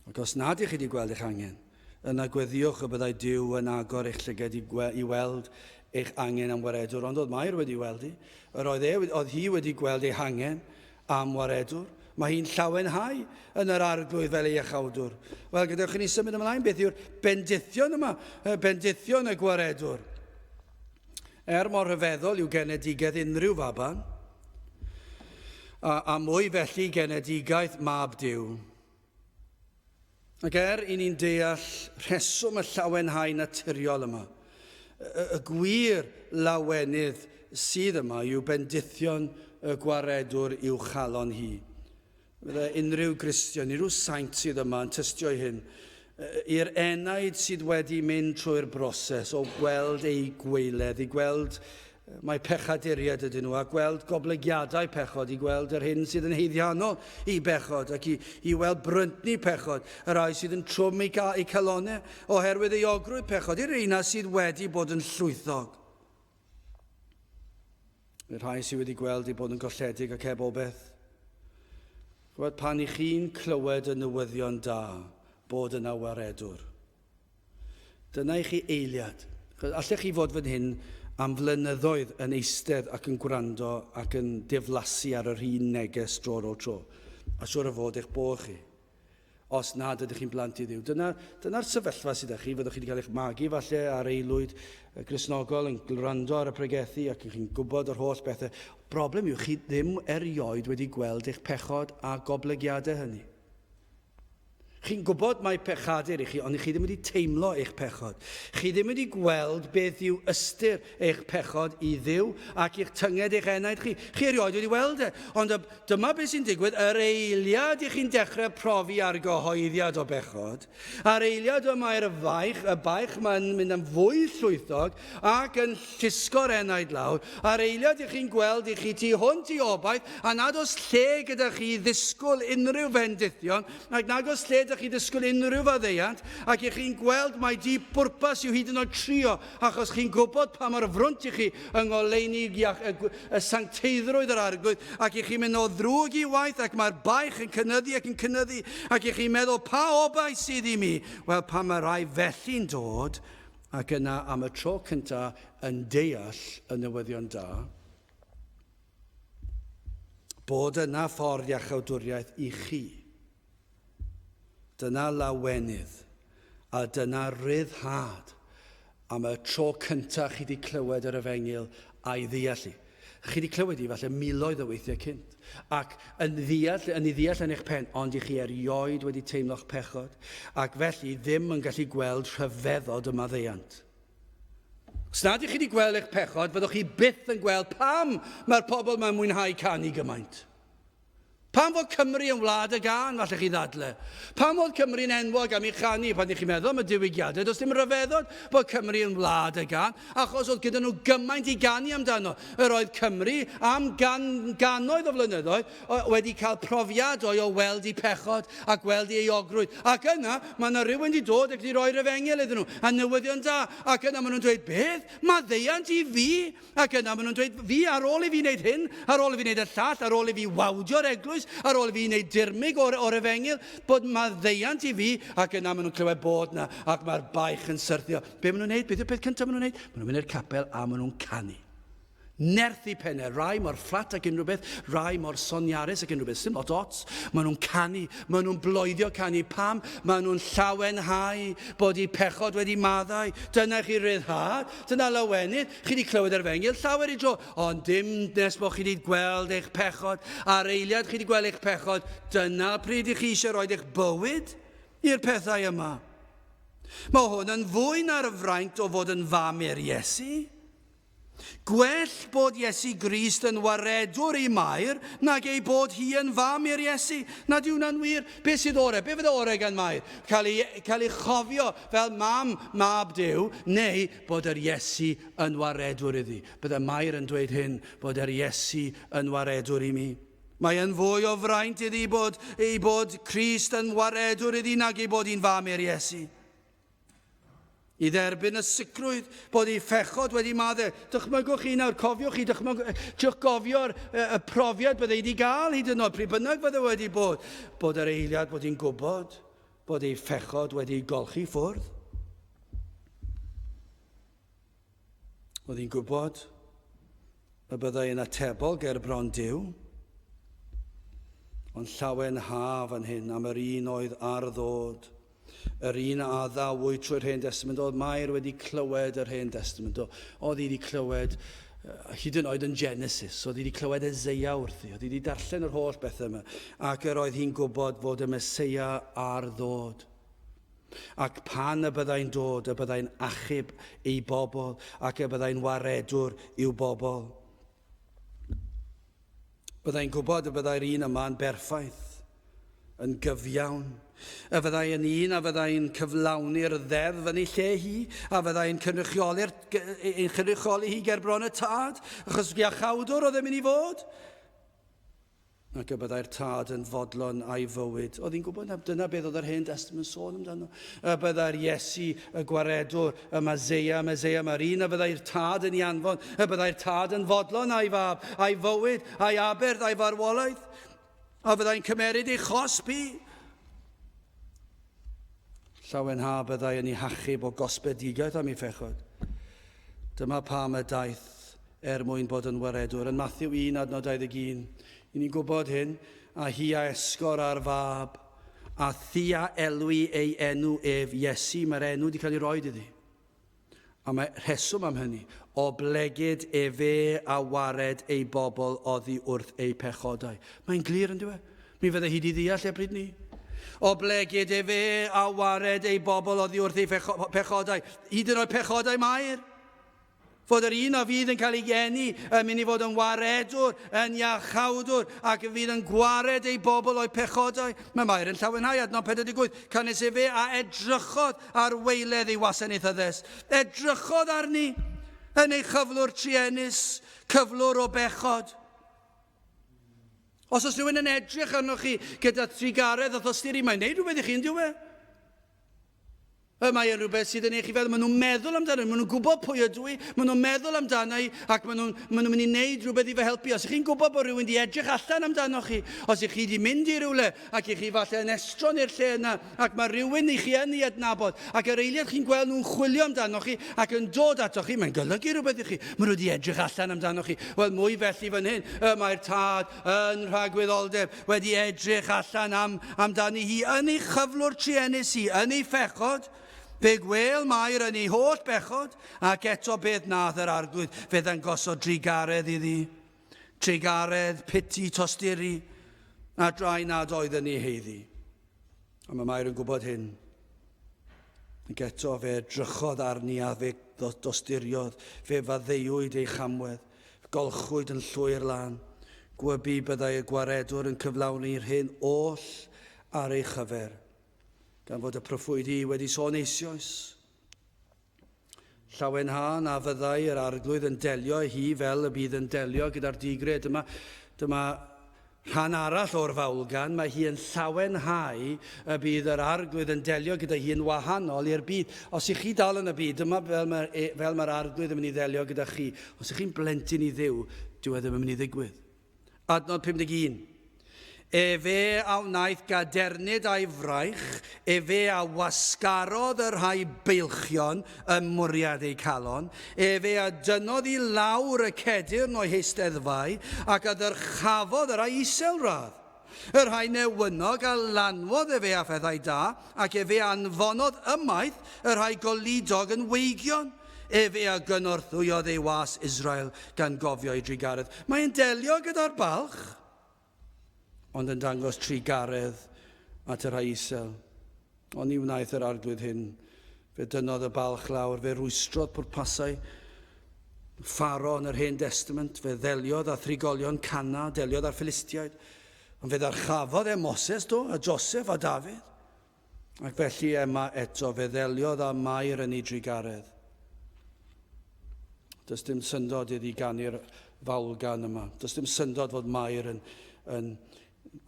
Ac os nad ych chi wedi gweld eich angen, yna gweddïwch y byddai Duw yn agor eich llygaid i, i weld eich angen am waredwr. Ond oedd Mair wedi weld hi. Yr oedd, e, oedd hi wedi gweld ei hangen am waredwr. Mae hi'n llawenhau yn yr arglwydd fel ei iachawdwr. Wel, gadewch i ni symud ymlaen. Beth yw'r bendithion yma? Bendithion y gwaredwr. Er mor rhyfeddol yw genedigaeth unrhyw faban, A, a mwy felly genedigaeth mab Duw. Ac er i ni'n deall rheswm y llawenhau naturiol yma, y, y gwir lawenydd sydd yma yw bendithion y gwaredwr i'w chalon hi. Fydde unrhyw Gristion, unrhyw saint sydd yma yn tystio i hyn, i'r enaid sydd wedi mynd trwy'r broses o gweld eu gweiledd, i gweld Mae pechaduriaid ydyn nhw, a gweld goblygiadau pechod, i gweld yr hyn sydd yn haeddiannol i bechod, ac i, i weld bryntni pechod, y rhai sydd yn trwm eu, ca, eu calonau oherwydd euogrwydd pechod, i'r rheina sydd wedi bod yn llwythog. Y rhai sydd wedi gweld eu bod yn golledig ac heb obeith. Gwybod, pan i chi'n clywed y newyddion da bod yna waredwr, Dyna i chi eiliad. Allech chi fod fan hyn am flynyddoedd yn eistedd ac yn gwrando ac yn diflasu ar yr un neges dro ar ôl tro. A siŵr o fod eich bod chi. Os nad ydych chi'n blant i Dduw. Dyna'r dyna sefyllfa sydd â chi. Fyddwch chi wedi cael eich magu falle ar aelwyd Gristnogol yn gwrando ar y pregethu ac chi'n gwybod yr holl bethau. Broblem yw chi ddim erioed wedi gweld eich pechod a goblygiadau hynny. Chi'n gwybod mai pechadur i chi, ond chi ddim wedi teimlo eich pechod. Chi ddim wedi gweld beth yw ystyr eich pechod i Dduw ac i'ch tynged eich enaid chi. Chi erioed wedi weld e. Ond dyma beth sy'n digwydd, yr eiliad i chi'n dechrau profi argyhoeddiad o bechod, a'r eiliad y mae'r faich, y baich mae'n mynd yn fwy llwythog ac yn llusgo'r enaid lawr, a'r eiliad i chi'n gweld i chi tu hwnt i obaith, a nad oes lle gyda chi i ddisgwyl unrhyw fendithion, ac nad oes lle gyda chi ddisgwyl unrhyw faddeuant, ac i chi'n gweld mai di bwrpas yw hyd yn oed trio, achos chi'n gwybod pa mor frwnt i chi yng ngoleuni iach, y, y sancteiddrwydd yr Arglwydd, ac i chi'n mynd o ddrwg i waith, ac mae'r baich yn cynyddu ac yn cynyddu, ac i chi'n meddwl, pa obaith sydd i mi? Wel, pan mae rai felly'n dod, ac yna am y tro cyntaf yn deall y newyddion da, bod yna ffordd iachawdwriaeth i chi. Dyna lawenydd a dyna ryddhad am y tro cyntaf chi wedi clywed yr efengyl a'i ddeall i. Chi wedi clywed i falle miloedd o weithiau cynt, ac yn ddeall, yn ei ddeall yn eich pen, ond i chi erioed wedi teimlo'ch pechod, ac felly ddim yn gallu gweld rhyfeddod y maddeuant. Os nad ych chi wedi gweld eich pechod, fyddwch chi byth yn gweld pam mae'r pobl mae'n mwynhau canu gymaint. Pam fod Cymru yn wlad y gân, falle chi ddadle? Pam fod Cymru'n enwog am ei chanu? Pan ych chi'n meddwl am y diwygiadau, does dim rhyfeddod bod Cymru yn wlad y gân, achos oedd gyda nhw gymaint i ganu amdano. Yr oedd Cymru am gan, gannoedd o flynyddoedd wedi cael profiadau o weld eu pechod a gweld eu euogrwydd. Ac yna, mae yna rhywun wedi dod ac wedi rhoi'r efengyl iddyn nhw, a newyddion da. Ac yna maen nhw'n dweud, beth? Maddeuant i fi? Ac yna maen nhw'n dweud, fi, ar ôl i fi wneud hyn, ar ôl i fi wneud y llall, ar ôl i fi wawdio'r eglwys, ar ôl i fi wneud dirmyg o'r, or efengyl, bod maddeuant i fi, ac yna maen nhw'n clywed bod na, ac mae'r baich yn syrthio. Be maen nhw'n wneud? Beth yw'r peth cyntaf maen nhw'n wneud? Maen nhw'n mynd i'r capel a maen nhw'n canu. Nerth i pennau, rai mor fflat ac unrhyw beth, rai mor soniarus ac unrhyw beth, sy'n lot ots. Maen nhw'n canu, maen nhw'n bloeddio canu. Pam? Maen nhw'n llawenhau bod eu pechod wedi maddau. Dyna chi ryddhad. Dyna lawenydd. Chi wedi clywed yr efengyl llawer i dro, ond dim nes bod chi wedi gweld eich pechod. A'r eiliad chi wedi gweld eich pechod, dyna pryd i chi eisiau rhoi eich bywyd i'r pethau yma. Mae hwn yn fwy na'r fraint o fod yn fam i'r Iesu. Gwell bod Iesu Grist yn waredwr i Mair nag ei bod hi yn fam i'r Iesu. Nad yw hwnna'n wir? Be sydd orau? Be fydd orau gan Mair? Cael ei, cael ei chofio fel mam mab Duw, neu bod yr Iesu yn waredwr iddi. Bydde Mair yn dweud hyn, bod yr Iesu yn waredwr i mi. Mae yn fwy o fraint iddi bod, ei bod Crist yn waredwr iddi nag ei bod hi'n fam i'r Iesu. I dderbyn y sicrwydd bod ei phechod wedi maddau. Dychmygwch chi nawr, cofiwch chi, dychmygwch, triwch gofio'r y, y profiad bydde wedi gael hyd yn oed, pryd bynnag fydde wedi bod, bod yr eiliad bod hi'n gwybod bod ei phechod wedi golchi ffwrdd. Oedd hi'n gwybod y byddai yn atebol ger bron Duw, ond llawen ha fan hyn am yr un oedd ar ddod, yr un a addawyd trwy'r Hen Destament. Oedd Mair wedi clywed yr Hen Destament, oedd hi wedi clywed Hyd yn oed yn Genesis, oedd hi wedi clywed Eseia wrthi, oedd hi wedi darllen yr holl bethau yma, ac yr oedd hi'n gwybod fod y Meseia ar ddod. Ac pan y byddai'n dod, y byddai'n achub ei bobl, ac y byddai'n waredwr i'w bobl. Byddai'n gwybod y byddai'r un yma yn berffaith, yn gyfiawn, y fyddai yn un a fyddai'n cyflawni'r ddeddf yn ei lle hi, a fyddai'n cynrychioli'r, ei chynrychioli hi ger bron y tad, achos iachawdwr oedd e'n mynd i fod. Ac y byddai'r tad yn fodlon a'i fywyd. Oedd hi'n gwybod na dyna beth oedd yr Hen Testament yn sôn amdano. Y byddai'r Iesu, y gwaredwr, y Maseia, Meseia, mae'r un a fyddai'r tad yn ei anfon, y byddai'r tad yn fodlon a'i fab, a'i fywyd, a'i aberth, a'i farwolaeth, a fyddai'n cymeryd ei chosb hi. Llawenha byddai yn ei hachub o gosbedigaeth am ei phechod. Dyma pam y daeth er mwyn bod yn waredwr. Yn Matthew 1 adnod 21, i ni'n gwybod hyn, a hi a esgor ar fab, a thi a elwi ei enw ef Iesu, mae'r enw wedi cael ei roed iddi. A mae rheswm am hynny, oblegid efe a wared ei bobl oddi wrth eu pechodau. Mae'n glir yn dyw e? Mi fydde hi 'di ddeall e pryd 'ny. Oblegid efe a wared ei bobl oddi wrth ei pechodau, hyd yn oed pechodau Mair. Fod yr un a fydd yn cael ei geni yn mynd i fod yn waredwr, yn iachawdwr, ac y fydd yn gwared ei bobl o'i pechodau. Mae Mair yn llawenhau, adnod 48, canys efe a edrychodd ar waeledd ei wasanaethyddes. Edrychodd arni yn ei chyflwr truenus, cyflwr o bechod. Os oes rhywun yn edrych arnoch chi gyda thrugaredd a thosturi, mae'n neud rhywbeth i chi, yn dyw e? Y mae yn rhywbeth sydd yn eich i feddwl. Maen nhw'n meddwl amdano, maen nhw'n gwybod pwy ydw i, maen nhw'n meddwl amdano i, ac maen nhw'n maen nhw mynd i wneud rhywbeth i fy helpu. Os ych chi'n gwybod bod rhywun wedi edrych allan amdano chi, os ych chi wedi mynd i rywle ac i chi falle yn estron i'r lle yna, ac mae rhywun i chi yn ei adnabod, ac yr eiliad chi'n gweld nhw'n chwilio amdano chi ac yn dod atoch chi, mae'n golygu rhywbeth i chi. Maen nhw wedi edrych allan amdano chi. Wel, mwy felly fan hyn, y mae'r tad yn rhagwyddoldeb wedi edrych allan am, amdani hi yn ei chyflwr truenus hi, yn ei phechod. Fe gwêl Mair yn ei holl bechod, ac eto beth nath yr arglwydd, fe ddangosodd drugaredd iddi. Trugaredd, piti, tosturi, a drai nad oedd yn ei heiddi. A mae Mair yn gwybod hyn. Ac eto fe edrychodd arni a fe dosturiodd, fe faddeuwyd ei chamwedd, golchwyd yn llwyr lân. Gwybu byddai y gwaredwr yn cyflawni'r hyn oll ar ei chyfer, gan fod y proffwydi wedi sôn eisioes. Llawenha na fyddai yr Arglwydd yn delio â hi fel y bydd yn delio gyda'r digred. Dyma, dyma rhan arall o'r fawlgan. Mae hi yn llawenhau y bydd yr Arglwydd yn delio gyda hi yn wahanol i'r byd. Os ych chi dal yn y byd, dyma fel mae'r e, fel mae'r Arglwydd yn mynd i ddelio gyda chi. Os ych chi'n blentyn i Dduw, dyw e ddim yn mynd i ddigwydd. Adnod 51. Efe a wnaeth gadernid a'i fraich, efe a wasgarodd y rhai beilchion ym mwriad eu calon, efe a dynnodd i lawr y cedyrn o'i heisteddfau, ac a ddyrchafodd y rhai iselradd. Y rhai newynog a lanwodd efe â phethau da, ac efe a anfonodd ymaith y rhai goludog yn weigion. Efe a gynorthwyodd ei was Israel gan gofio ei drugaredd. Mae'n delio gyda'r balch, ond yn dangos trugaredd at y rhai isel. Ond ni wnaeth yr arglwydd hyn. Fe dynnodd y balch lawr, fe rwystrodd pwrpasau Pharo yn yr Hen Destament, fe ddeliodd â thrigolion Cana, deliodd â'r Philistiaid, ond fe ddarchafodd e Moses do, a Joseph a Dafydd. Ac felly Emma eto, fe ddeliodd â Mair yn ei drugaredd. Does dim syndod iddi ganu'r fawlgan yma. Does dim syndod fod Mair yn, yn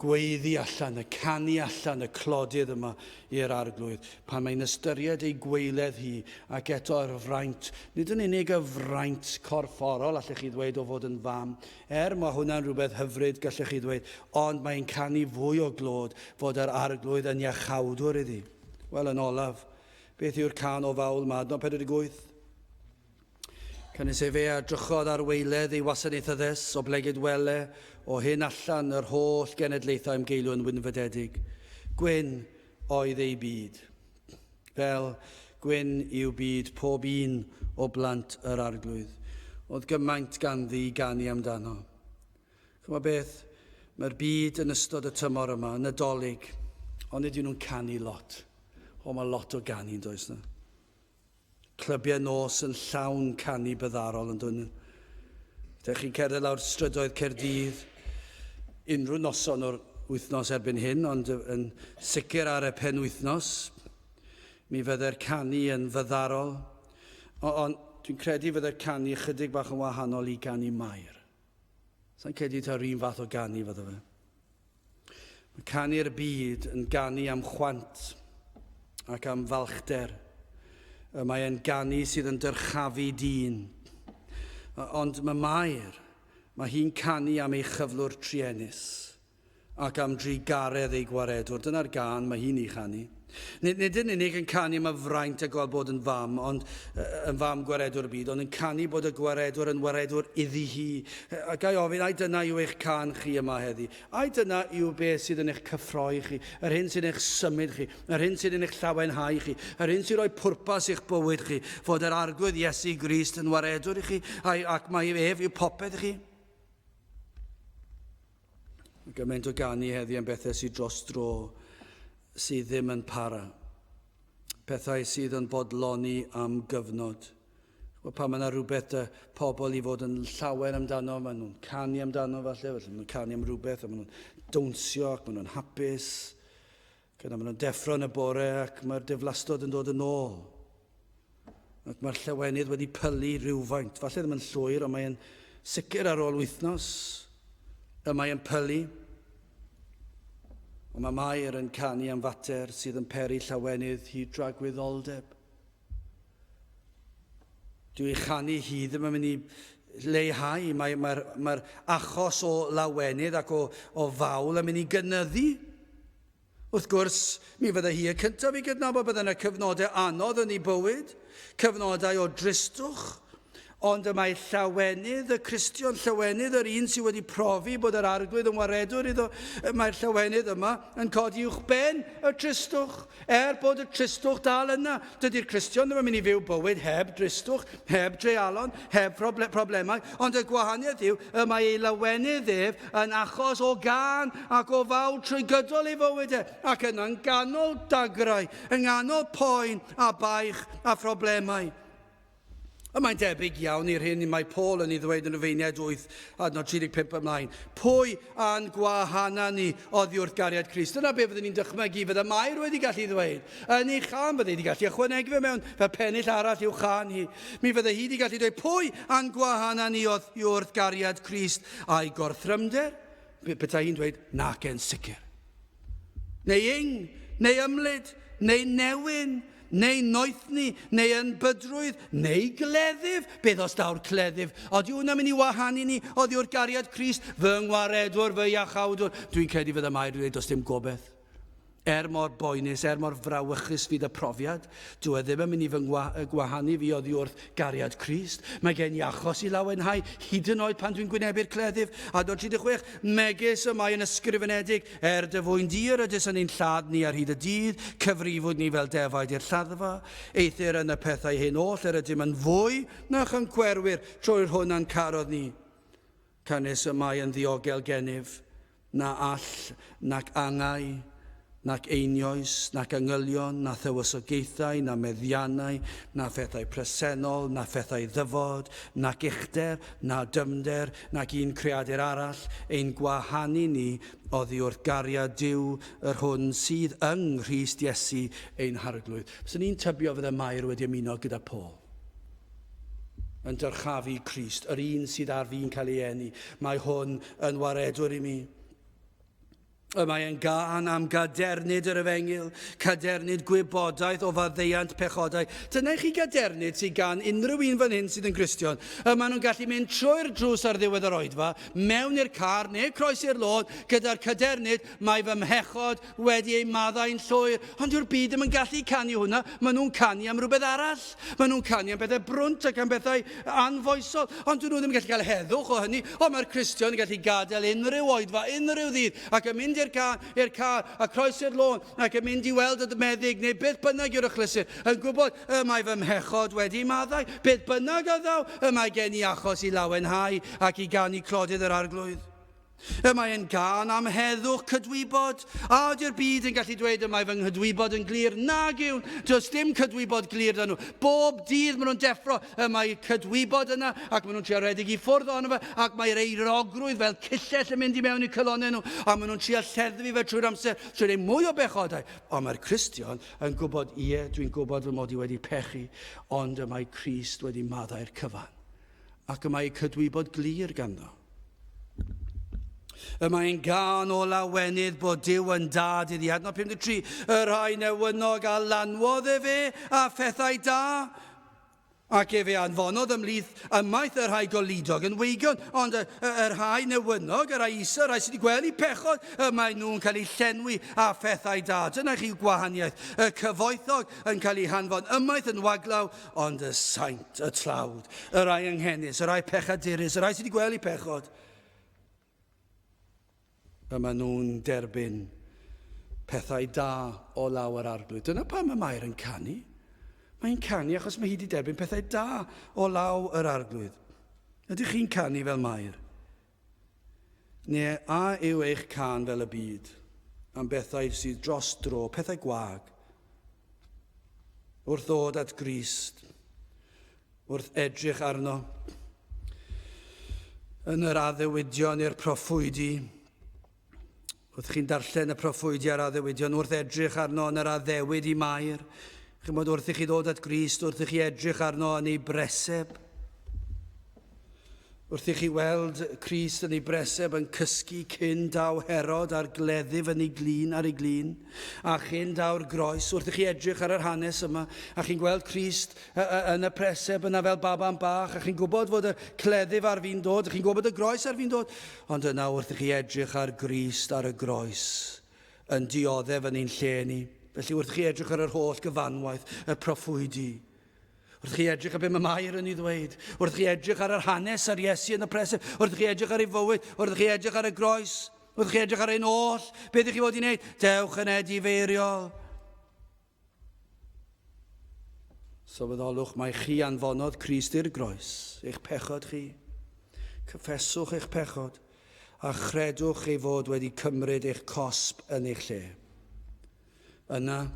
gweiddi allan, y canu allan y clodydd yma i'r arglwydd, pan mae'n ystyried ei gweiledd hi ac eto yr fraint, nid yn unig y fraint corfforol, allech chi ddweud, o fod yn fam, Er mae hwnna'n rhywbeth hyfryd, gallech chi ddweud, ond mae'n canu fwy o glod fod yr Arglwydd yn iachawdwr iddi. Wel, yn olaf, beth yw'r can o fawl yma? Adnod 48. Canys efe a drychodd ar waeledd ei wasanaethyddes, oblegid wele, o hyn allan yr holl genedlaethau ymgeilw yn wynfydedig. Gwyn oedd ei byd. Fel gwyn yw byd pob un o blant yr Arglwydd. Oedd gymaint ganddi i ganu amdano. Chymod beth, mae'r byd yn ystod y tymor yma, yn Nadolig, ond nid yw nhw'n canu lot. O, mae lot o ganu yn does na. Clybiau nos yn llawn canu byddarol yn dyn nhw. Dych chi'n cerdded lawr strydoedd Caerdydd unrhyw noson o'r wythnos erbyn hyn, ond yn sicr ar y penwythnos, mi fydde'r canu yn fyddarol. Ond dwi'n credu fydde'r canu ychydig bach yn wahanol i ganu Mair. Sa'n credu ta'r un fath o ganu fydde fe. Mae canu'r byd yn ganu am chwant ac am falchder. Y mae e'n ganu sydd yn dyrchafu dyn. Ond mae Mair, mae hi'n canu am ei chyflwr truenus ac am drugaredd ei gwaredwr. Dyna'r gân mae hi'n ei chanu. Nid, nid yn unig yn canu am y fraint a gweld bod yn fam, ond yn fam gwaredwr y byd, ond yn canu bod y gwaredwr yn waredwr iddi hi. A ga i ofyn, ai dyna yw eich cân chi yma heddi? Ai dyna yw beth sydd yn eich cyffroi chi, yr hyn sydd yn eich symud chi, yr hyn sydd yn eich llawenhau chi, yr hyn sy'n rhoi pwrpas i'ch bywyd chi, fod yr Arglwydd Iesu Grist yn waredwr i chi, ac mai ef yw popeth i chi? Mae gymaint o ganu heddi am bethau sydd dros dro sydd ddim yn para. Pethau sydd yn bodloni am gyfnod. Wel, pan mae yna rhywbeth dy pobl i fod yn llawen amdano, maen nhw'n canu amdano falle, felly maen nhw'n canu am rhywbeth, a maen nhw'n dawnsio ac maen nhw'n hapus. Gyda maen nhw'n deffro yn y bore ac mae'r diflastod yn dod yn ôl. Ac mae'r llewenydd wedi pylu rhywfaint. Falle ddim yn llwyr, ond mae'n sicr ar ôl wythnos y mae'n pylu. Ond mae Mair yn canu am fater sydd yn peri llawenydd hyd dragwyddoldeb. Dyw ei chanu hi ddim yn mynd i leihau. Mae'r mae, mae achos o lawenydd ac o, o fawl yn mynd i gynyddu. Wrth gwrs, mi fydde hi y cyntaf i gydnabod bod yna cyfnodau anodd yn ei bywyd, cyfnodau o dristwch, ond y mae llawenydd y Cristion, llawenydd yr un sydd wedi profi bod yr Arglwydd yn waredwr iddo, mae'r llawenydd yma yn codi uwch ben y tristwch. Er bod y tristwch dal yna, dydy'r Cristion ddim yn mynd i fyw bywyd heb dristwch, heb dreialon, heb problemau, ond y gwahaniaeth yw y mae ei lawenydd ef yn achos o gân ac o fawl trwy gydol ei fywyd e, ac yna'n ganol dagrau, yng nghanol poen a baich a phroblemau. Y mae'n debyg iawn i'r hyn mae Paul yn ei ddweud yn Rufeiniaid 8, adnod 35 ymlaen. Pwy a'n gwahana ni oddi wrth gariad Crist? Dyna be fyddwn ni'n dychmygu fydda Mair wedi gallu ddweud. Yn ei chân fydde wedi gallu ychwanegu fe mewn fel pennill arall i'w chân hi. Mi fydde hi wedi gallu dweud pwy a'n gwahana ni oddi wrth gariad Crist a'i gorthrymder? Petai hi'n dweud nac e'n sicr. Neu ing, neu ymlid, neu newyn, neu noethni, neu ynbydrwydd, neu gleddyf. Beth os daw'r cleddyf? Odi hwnna'n mynd i wahanu ni oddi wrth gariad Crist, fy ngwaredwr, fy iachawdwr? Dwi'n credu fydda Mair yn dweud does dim gobeith. Er mor boenus, er mor frawychus fydd y profiad, dyw e ddim yn mynd i fy ngwahanu fi oddi wrth gariad Crist. Mae gen i achos i lawenhau, hyd yn oed pan dwi'n gwynebu'r cleddyf. Adnod 36, Megis y mae yn ysgrifenedig, Er dy fwyn di yr ydys yn ein lladd ni ar hyd y dydd, cyfrifwyd ni fel defaid i'r lladdfa. Eithr yn y pethau hyn oll yr ydym yn fwy na chyncwerwyr trwy'r hwn a'n carodd ni. Canys y mae yn ddiogel gennyf, na all nac angau, nac einioes, nac angylion, na thywysogaethau, na meddiannau, na phethau presennol, na phethau ddyfod, nac uchder, na dyfnder, nac un creadur arall, ein gwahanu ni oddi wrth gariad Duw, yr hwn sydd yng Nghrist Iesu ein Harglwydd. Fyswn i'n tybio fydde Mair wedi ymuno gyda Paul yn dyrchafu Crist, yr un sydd ar fin cael ei eni. Mae hwn yn waredwr i mi. Y mae yn gân am gadernid yr efengyl, cadernid gwybodaeth o faddeuant pechodau. Dyna i chi gadernid sydd gan unrhyw un fan hyn sydd yn Gristion. Y maen nhw'n gallu mynd trwy'r drws ar ddiwedd yr oedfa, mewn i'r car neu croesi'r lôn gyda'r cadernid, mae fy mhechod wedi ei maddau'n llwyr. Ond dyw'r byd ddim yn gallu canu hwnna, maen nhw'n canu am rhywbeth arall. Maen nhw'n canu am bethau brwnt ac am bethau anfoesol, ond dyn nhw ddim yn gallu cael heddwch o hynny. Ond mae'r Cristion yn gallu gadael unrhyw oedfa, unrhyw ddydd, ac yn mynd mynd i'r car, i'r car a croesi'r lôn ac yn mynd i weld y meddyg neu beth bynnag yw'r achlysur, yn gwybod y mae fy mhechod wedi maddau, beth bynnag a ddaw, y mae gen i achos i lawenhau ac i ganu clodydd yr Arglwydd. Y mae yn gân am heddwch cydwybod. A ydy'r byd yn gallu dweud y mae fy nghydwybod yn glir? Nag yw'n. Does dim cydwybod glir 'da nhw. Bob dydd maen nhw'n deffro, y mae cydwybod yna, ac maen nhw'n trio rhedeg i ffwrdd ohono fe, ac mae'r eirogrwydd fel cyllell yn mynd i mewn i'w calonnau nhw, a maen nhw'n trio lleddfu fe trwy'r amser, trwy wneud mwy o bechodau. Ond mae'r Cristion yn gwybod, ie, dwi'n gwybod fy mod i wedi pechu, ond y mae Crist wedi maddau'r cyfan. Ac y mae cydwybod glir ganddo. Y mae'n gân o lawenydd bod Duw yn dad iddi. Adnod 53, y rhai newynog a lanwodd efe a phethau da, ac efe anfonodd ymhlith ymaith y rhai goludog yn weigion, ond y, y, y rhai newynog, y rhai isa, y rhai sydd wedi gweld eu pechod, y mae nhw'n cael eu llenwi â phethau da. Dyna chi gwahaniaeth. Y cyfoethog yn cael eu hanfon ymaith yn waglaw, ond y saint, y tlawd, y rhai anghenus, y rhai pechadurus, y rhai sydd wedi gweld eu pechod, y maen nhw'n derbyn pethau da o law yr Arglwydd. Dyna pam y Mair yn canu. Mae'n canu achos mae hi wedi derbyn pethau da o law yr Arglwydd. Ydych chi'n canu fel Mair? Neu a yw eich cân fel y byd, am bethau sydd dros dro, pethau gwag? Wrth ddod at Grist, wrth edrych arno, yn yr addewidion i'r proffwydi, wrth chi'n darllen y proffwydi a'r addewidion, wrth edrych arno yn yr addewid i Mair, chymod wrth i chi ddod at Grist, wrth i chi edrych arno yn ei breseb, Wrth i chi weld Crist yn ei breseb yn cysgu cyn daw Herod a'r gleddyf yn ei glin ar ei glin, a chyn daw'r groes, wrth i chi edrych ar yr hanes yma, a chi'n gweld Crist yn y preseb yna fel baban bach, a chi'n gwybod fod y cleddyf ar fin dod, a chi'n gwybod y groes ar fin dod, ond yna wrth i chi edrych ar Grist ar y groes, yn dioddef yn ein lle ni. Felly wrth i chi edrych ar yr holl gyfanwaith, y proffwydi, Wrth chi edrych ar be mae Mair yn ei ddweud, wrth chi edrych ar yr hanes ar Iesu yn y preseb, wrth chi edrych ar ei fywyd, wrth chi edrych ar y groes, wrth chi edrych ar ein oll, beth ydych chi fod i wneud? Dewch yn edifeiriol. Sylweddolwch mai chi anfonodd Crist i'r groes, eich pechod chi. Cyffeswch eich pechod a chredwch ei fod wedi cymryd eich cosb yn eich lle. Yna,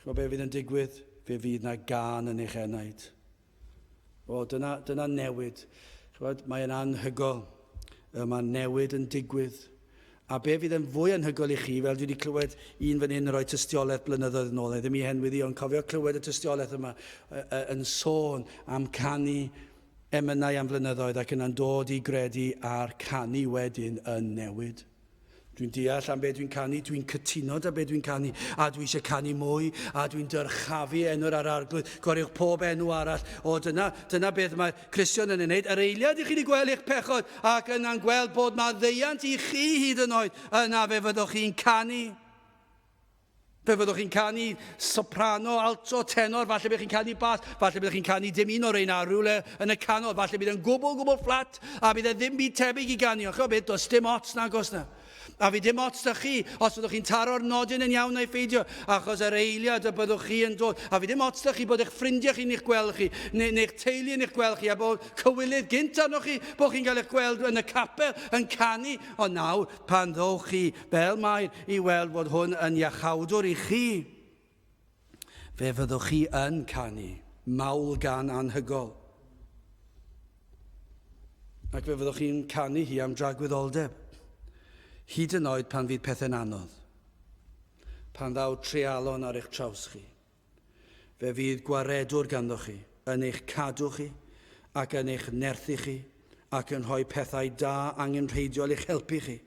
Chimod be fydd yn digwydd? Fe fydd na gân yn eich enaid. O, dyna, dyna newid. Chimod, mae'n anhygoel. Mae newid yn digwydd. A be fydd yn fwy anhygoel i chi, fel dwi wedi clywed un fan hyn yn rhoi tystiolaeth blynyddoedd yn ôl, e ddim i henwi ddi, ond cofio clywed y tystiolaeth yma yn sôn am canu emynau am flynyddoedd ac yna'n dod i gredu a'r canu wedyn yn newid. Dwi'n deall am be dwi'n canu, dwi'n cytuno da be dwi'n canu, a dwi eisiau canu mwy, a dwi'n dyrchafu enw'r ar arglwydd, goriwch pob enw arall. O, dyna, dyna beth mae Cristion yn ei wneud. Yr eiliad i chi wedi gweld eich pechod, ac yna'n gweld bod maddeuant i chi hyd yn oed, yna fe fyddwch chi'n canu. Fe fyddwch chi'n canu soprano, alto, tenor, falle byddwch chi'n canu bas, falle byddwch chi'n canu dim un o'r reina rhywle yn y canol, falle bydd yn gwbl, gwbl fflat, a bydd e ddim byd tebyg i ganu, ond ch'o beth, does dim ots nag oes na. A fi dim ots da chi, os fyddwch chi'n taro'r nodyn yn iawn neu pheidio, achos yr eiliad y byddwch chi yn dod, a fi dim ots da chi bod eich ffrindiau chi'n eich gweld chi, neu, neu'ch teulu yn eich gweld chi, a bod cywilydd gynt arnoch chi, bod chi'n cael eich gweld yn y capel yn canu, ond nawr, Pan ddowch chi, fel Mair, i weld fod hwn yn iachawdwr i chi, fe fyddwch chi yn canu mawl gan anhygol. Ac fe fyddwch chi'n canu hi am dragwyddoldeb, hyd yn oed pan fydd pethau'n anodd, pan ddaw treialon ar eich traws chi. Fe fydd gwaredwr ganddoch chi, yn eich cadw chi, ac yn eich nerthu chi, ac yn rhoi pethau da angenrheidiol i'ch helpu chi.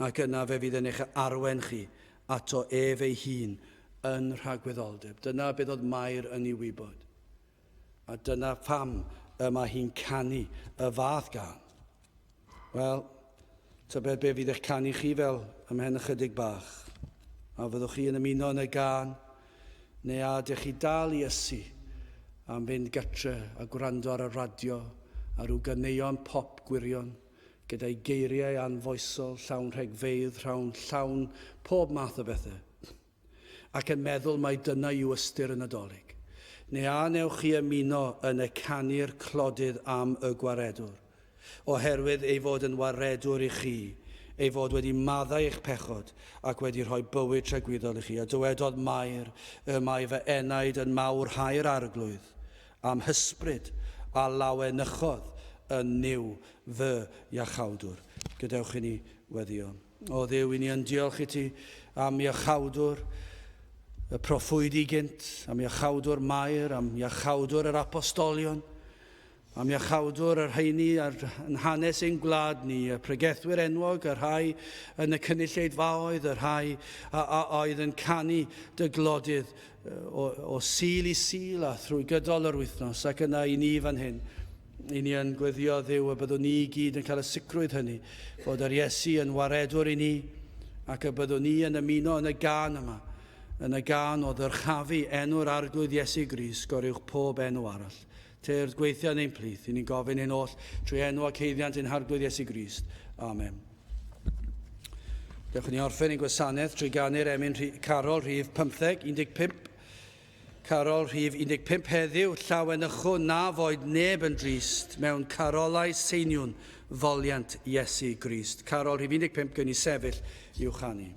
Ac yna fe fydd yn eich arwain chi ato ef ei hun yn rhagwyddoldeb. Dyna beth oedd Mair yn ei wybod. A dyna pham y mae hi'n canu y fath gân. Wel, tybed be fydd eich canu chi fel ymhen ychydig bach? A fyddwch chi yn ymuno yn y gân? Neu a ydych chi dal i ysu am fynd gytre a gwrando ar y radio a rhyw ganeuon pop gwirion? gyda'i geiriau anfoesol, llawn rhegfeydd, llawn pob math o bethau, ac yn meddwl mai dyna yw ystyr y Nadolig? Neu a wnewch chi ymuno yn y canu'r clodydd am y gwaredwr, oherwydd ei fod yn waredwr i chi, ei fod wedi maddau eich pechod ac wedi rhoi bywyd tragwyddol i chi? A dywedodd Mair, y mae fy enaid yn mawrhau'r Arglwydd, am hysbryd a lawenychodd yn Nuw fy Iachawdwr. Gadewch i ni weddïo. O Dduw, i ni yn diolch i ti am Iachawdwr y proffwydi gynt, am Iachawdwr Mair, am Iachawdwr yr Apostolion, am Iachawdwr y rheini ar yn hanes ein gwlad ni, y pregethwyr enwog, y rhai yn y cynulleidfaoedd, y rhai a oedd yn canu dy glodydd o Sul i Sul a thrwy gydol yr wythnos, ac yna i ni fan hyn. I ni yn gweddio, Dduw, y byddwn ni i gyd yn cael y sicrwydd hynny, fod yr Iesu yn waredwr i ni, ac y byddwn ni yn ymuno yn y gân yma, yn y gân o ddyrchafu enw'r Arglwydd Iesu Grist goruwch pob enw arall. Tyrd, gweithio yn ein plith, i ni'n gofyn hyn oll trwy enw ac haeddiant ein Harglwydd Iesu Grist. Amen. Dewch i ni orffen ein gwasanaeth trwy ganu'r emyn carol rhif 15, 15. Carol rhif 15 heddiw, llawenychwn na foed neb yn drist mewn carolau seiniwn foliant Iesu Grist. Carol rhif 15, gwn i sefyll i'w chanu.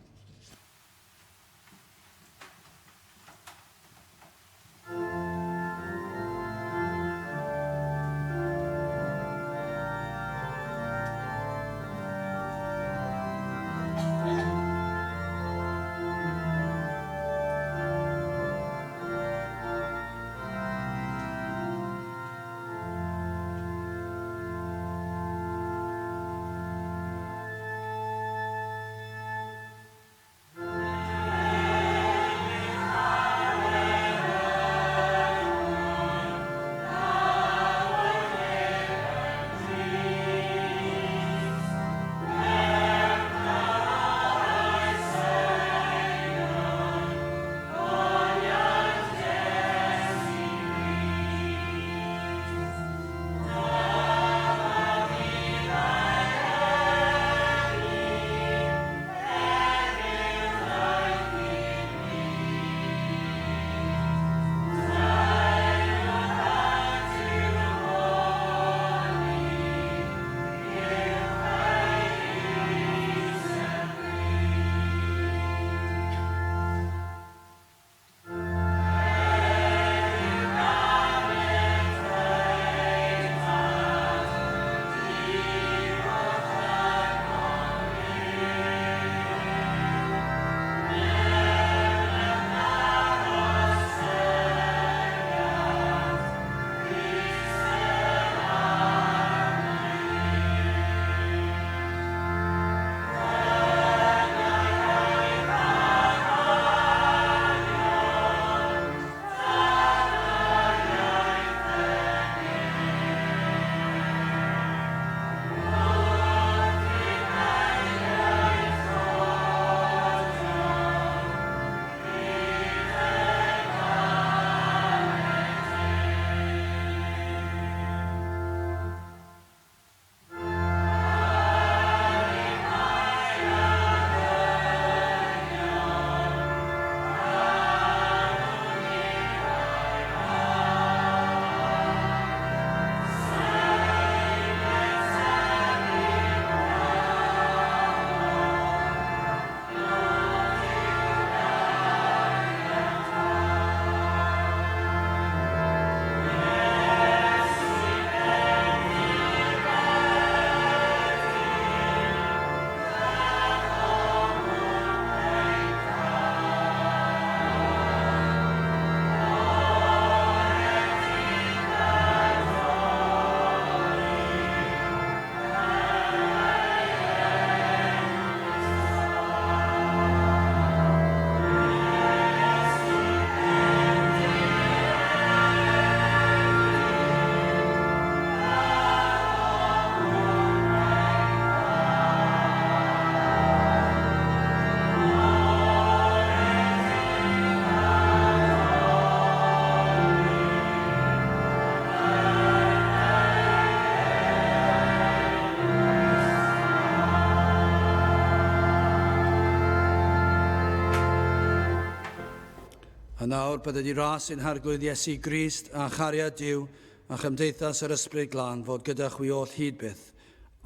A nawr bydded i ras ein Harglwydd Iesu Grist a chariad Duw a chymdeithas yr Ysbryd Glân fod gyda chwi oll hyd byth.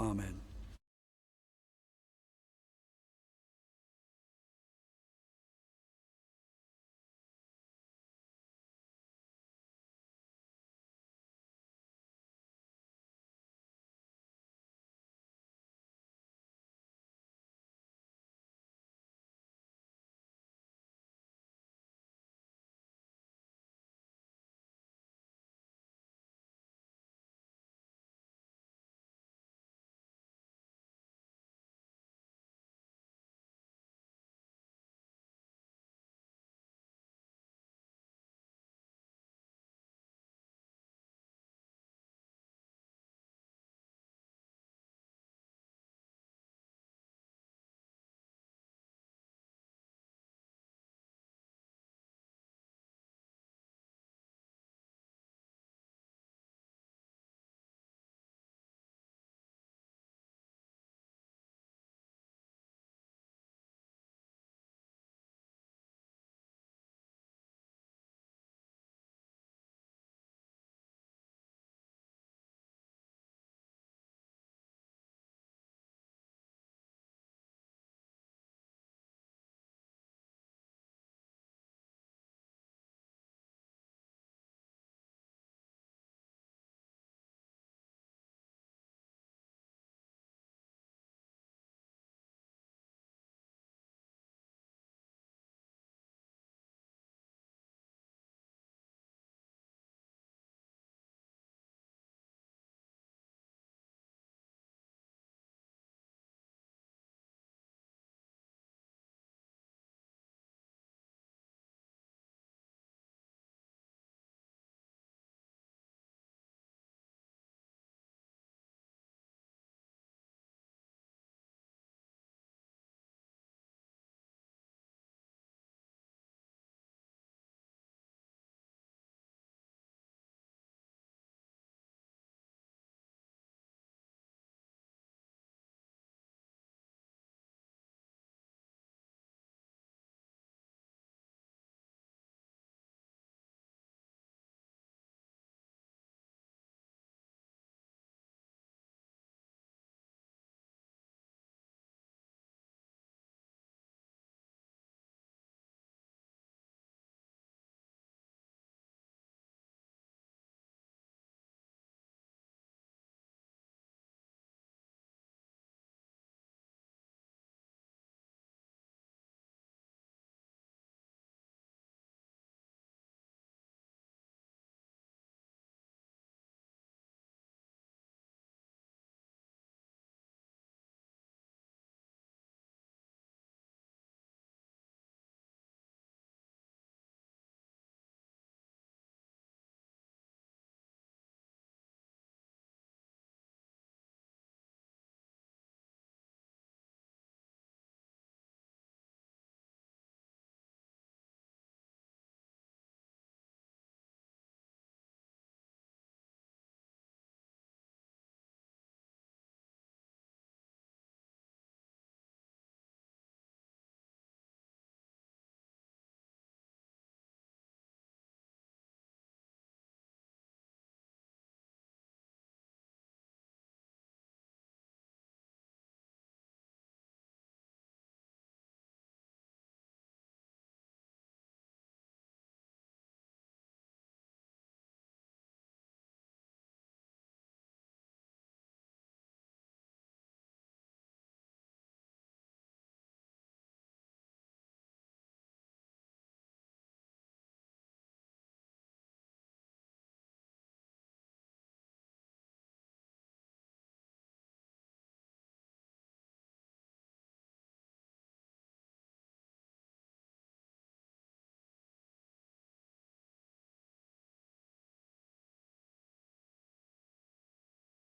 Amen.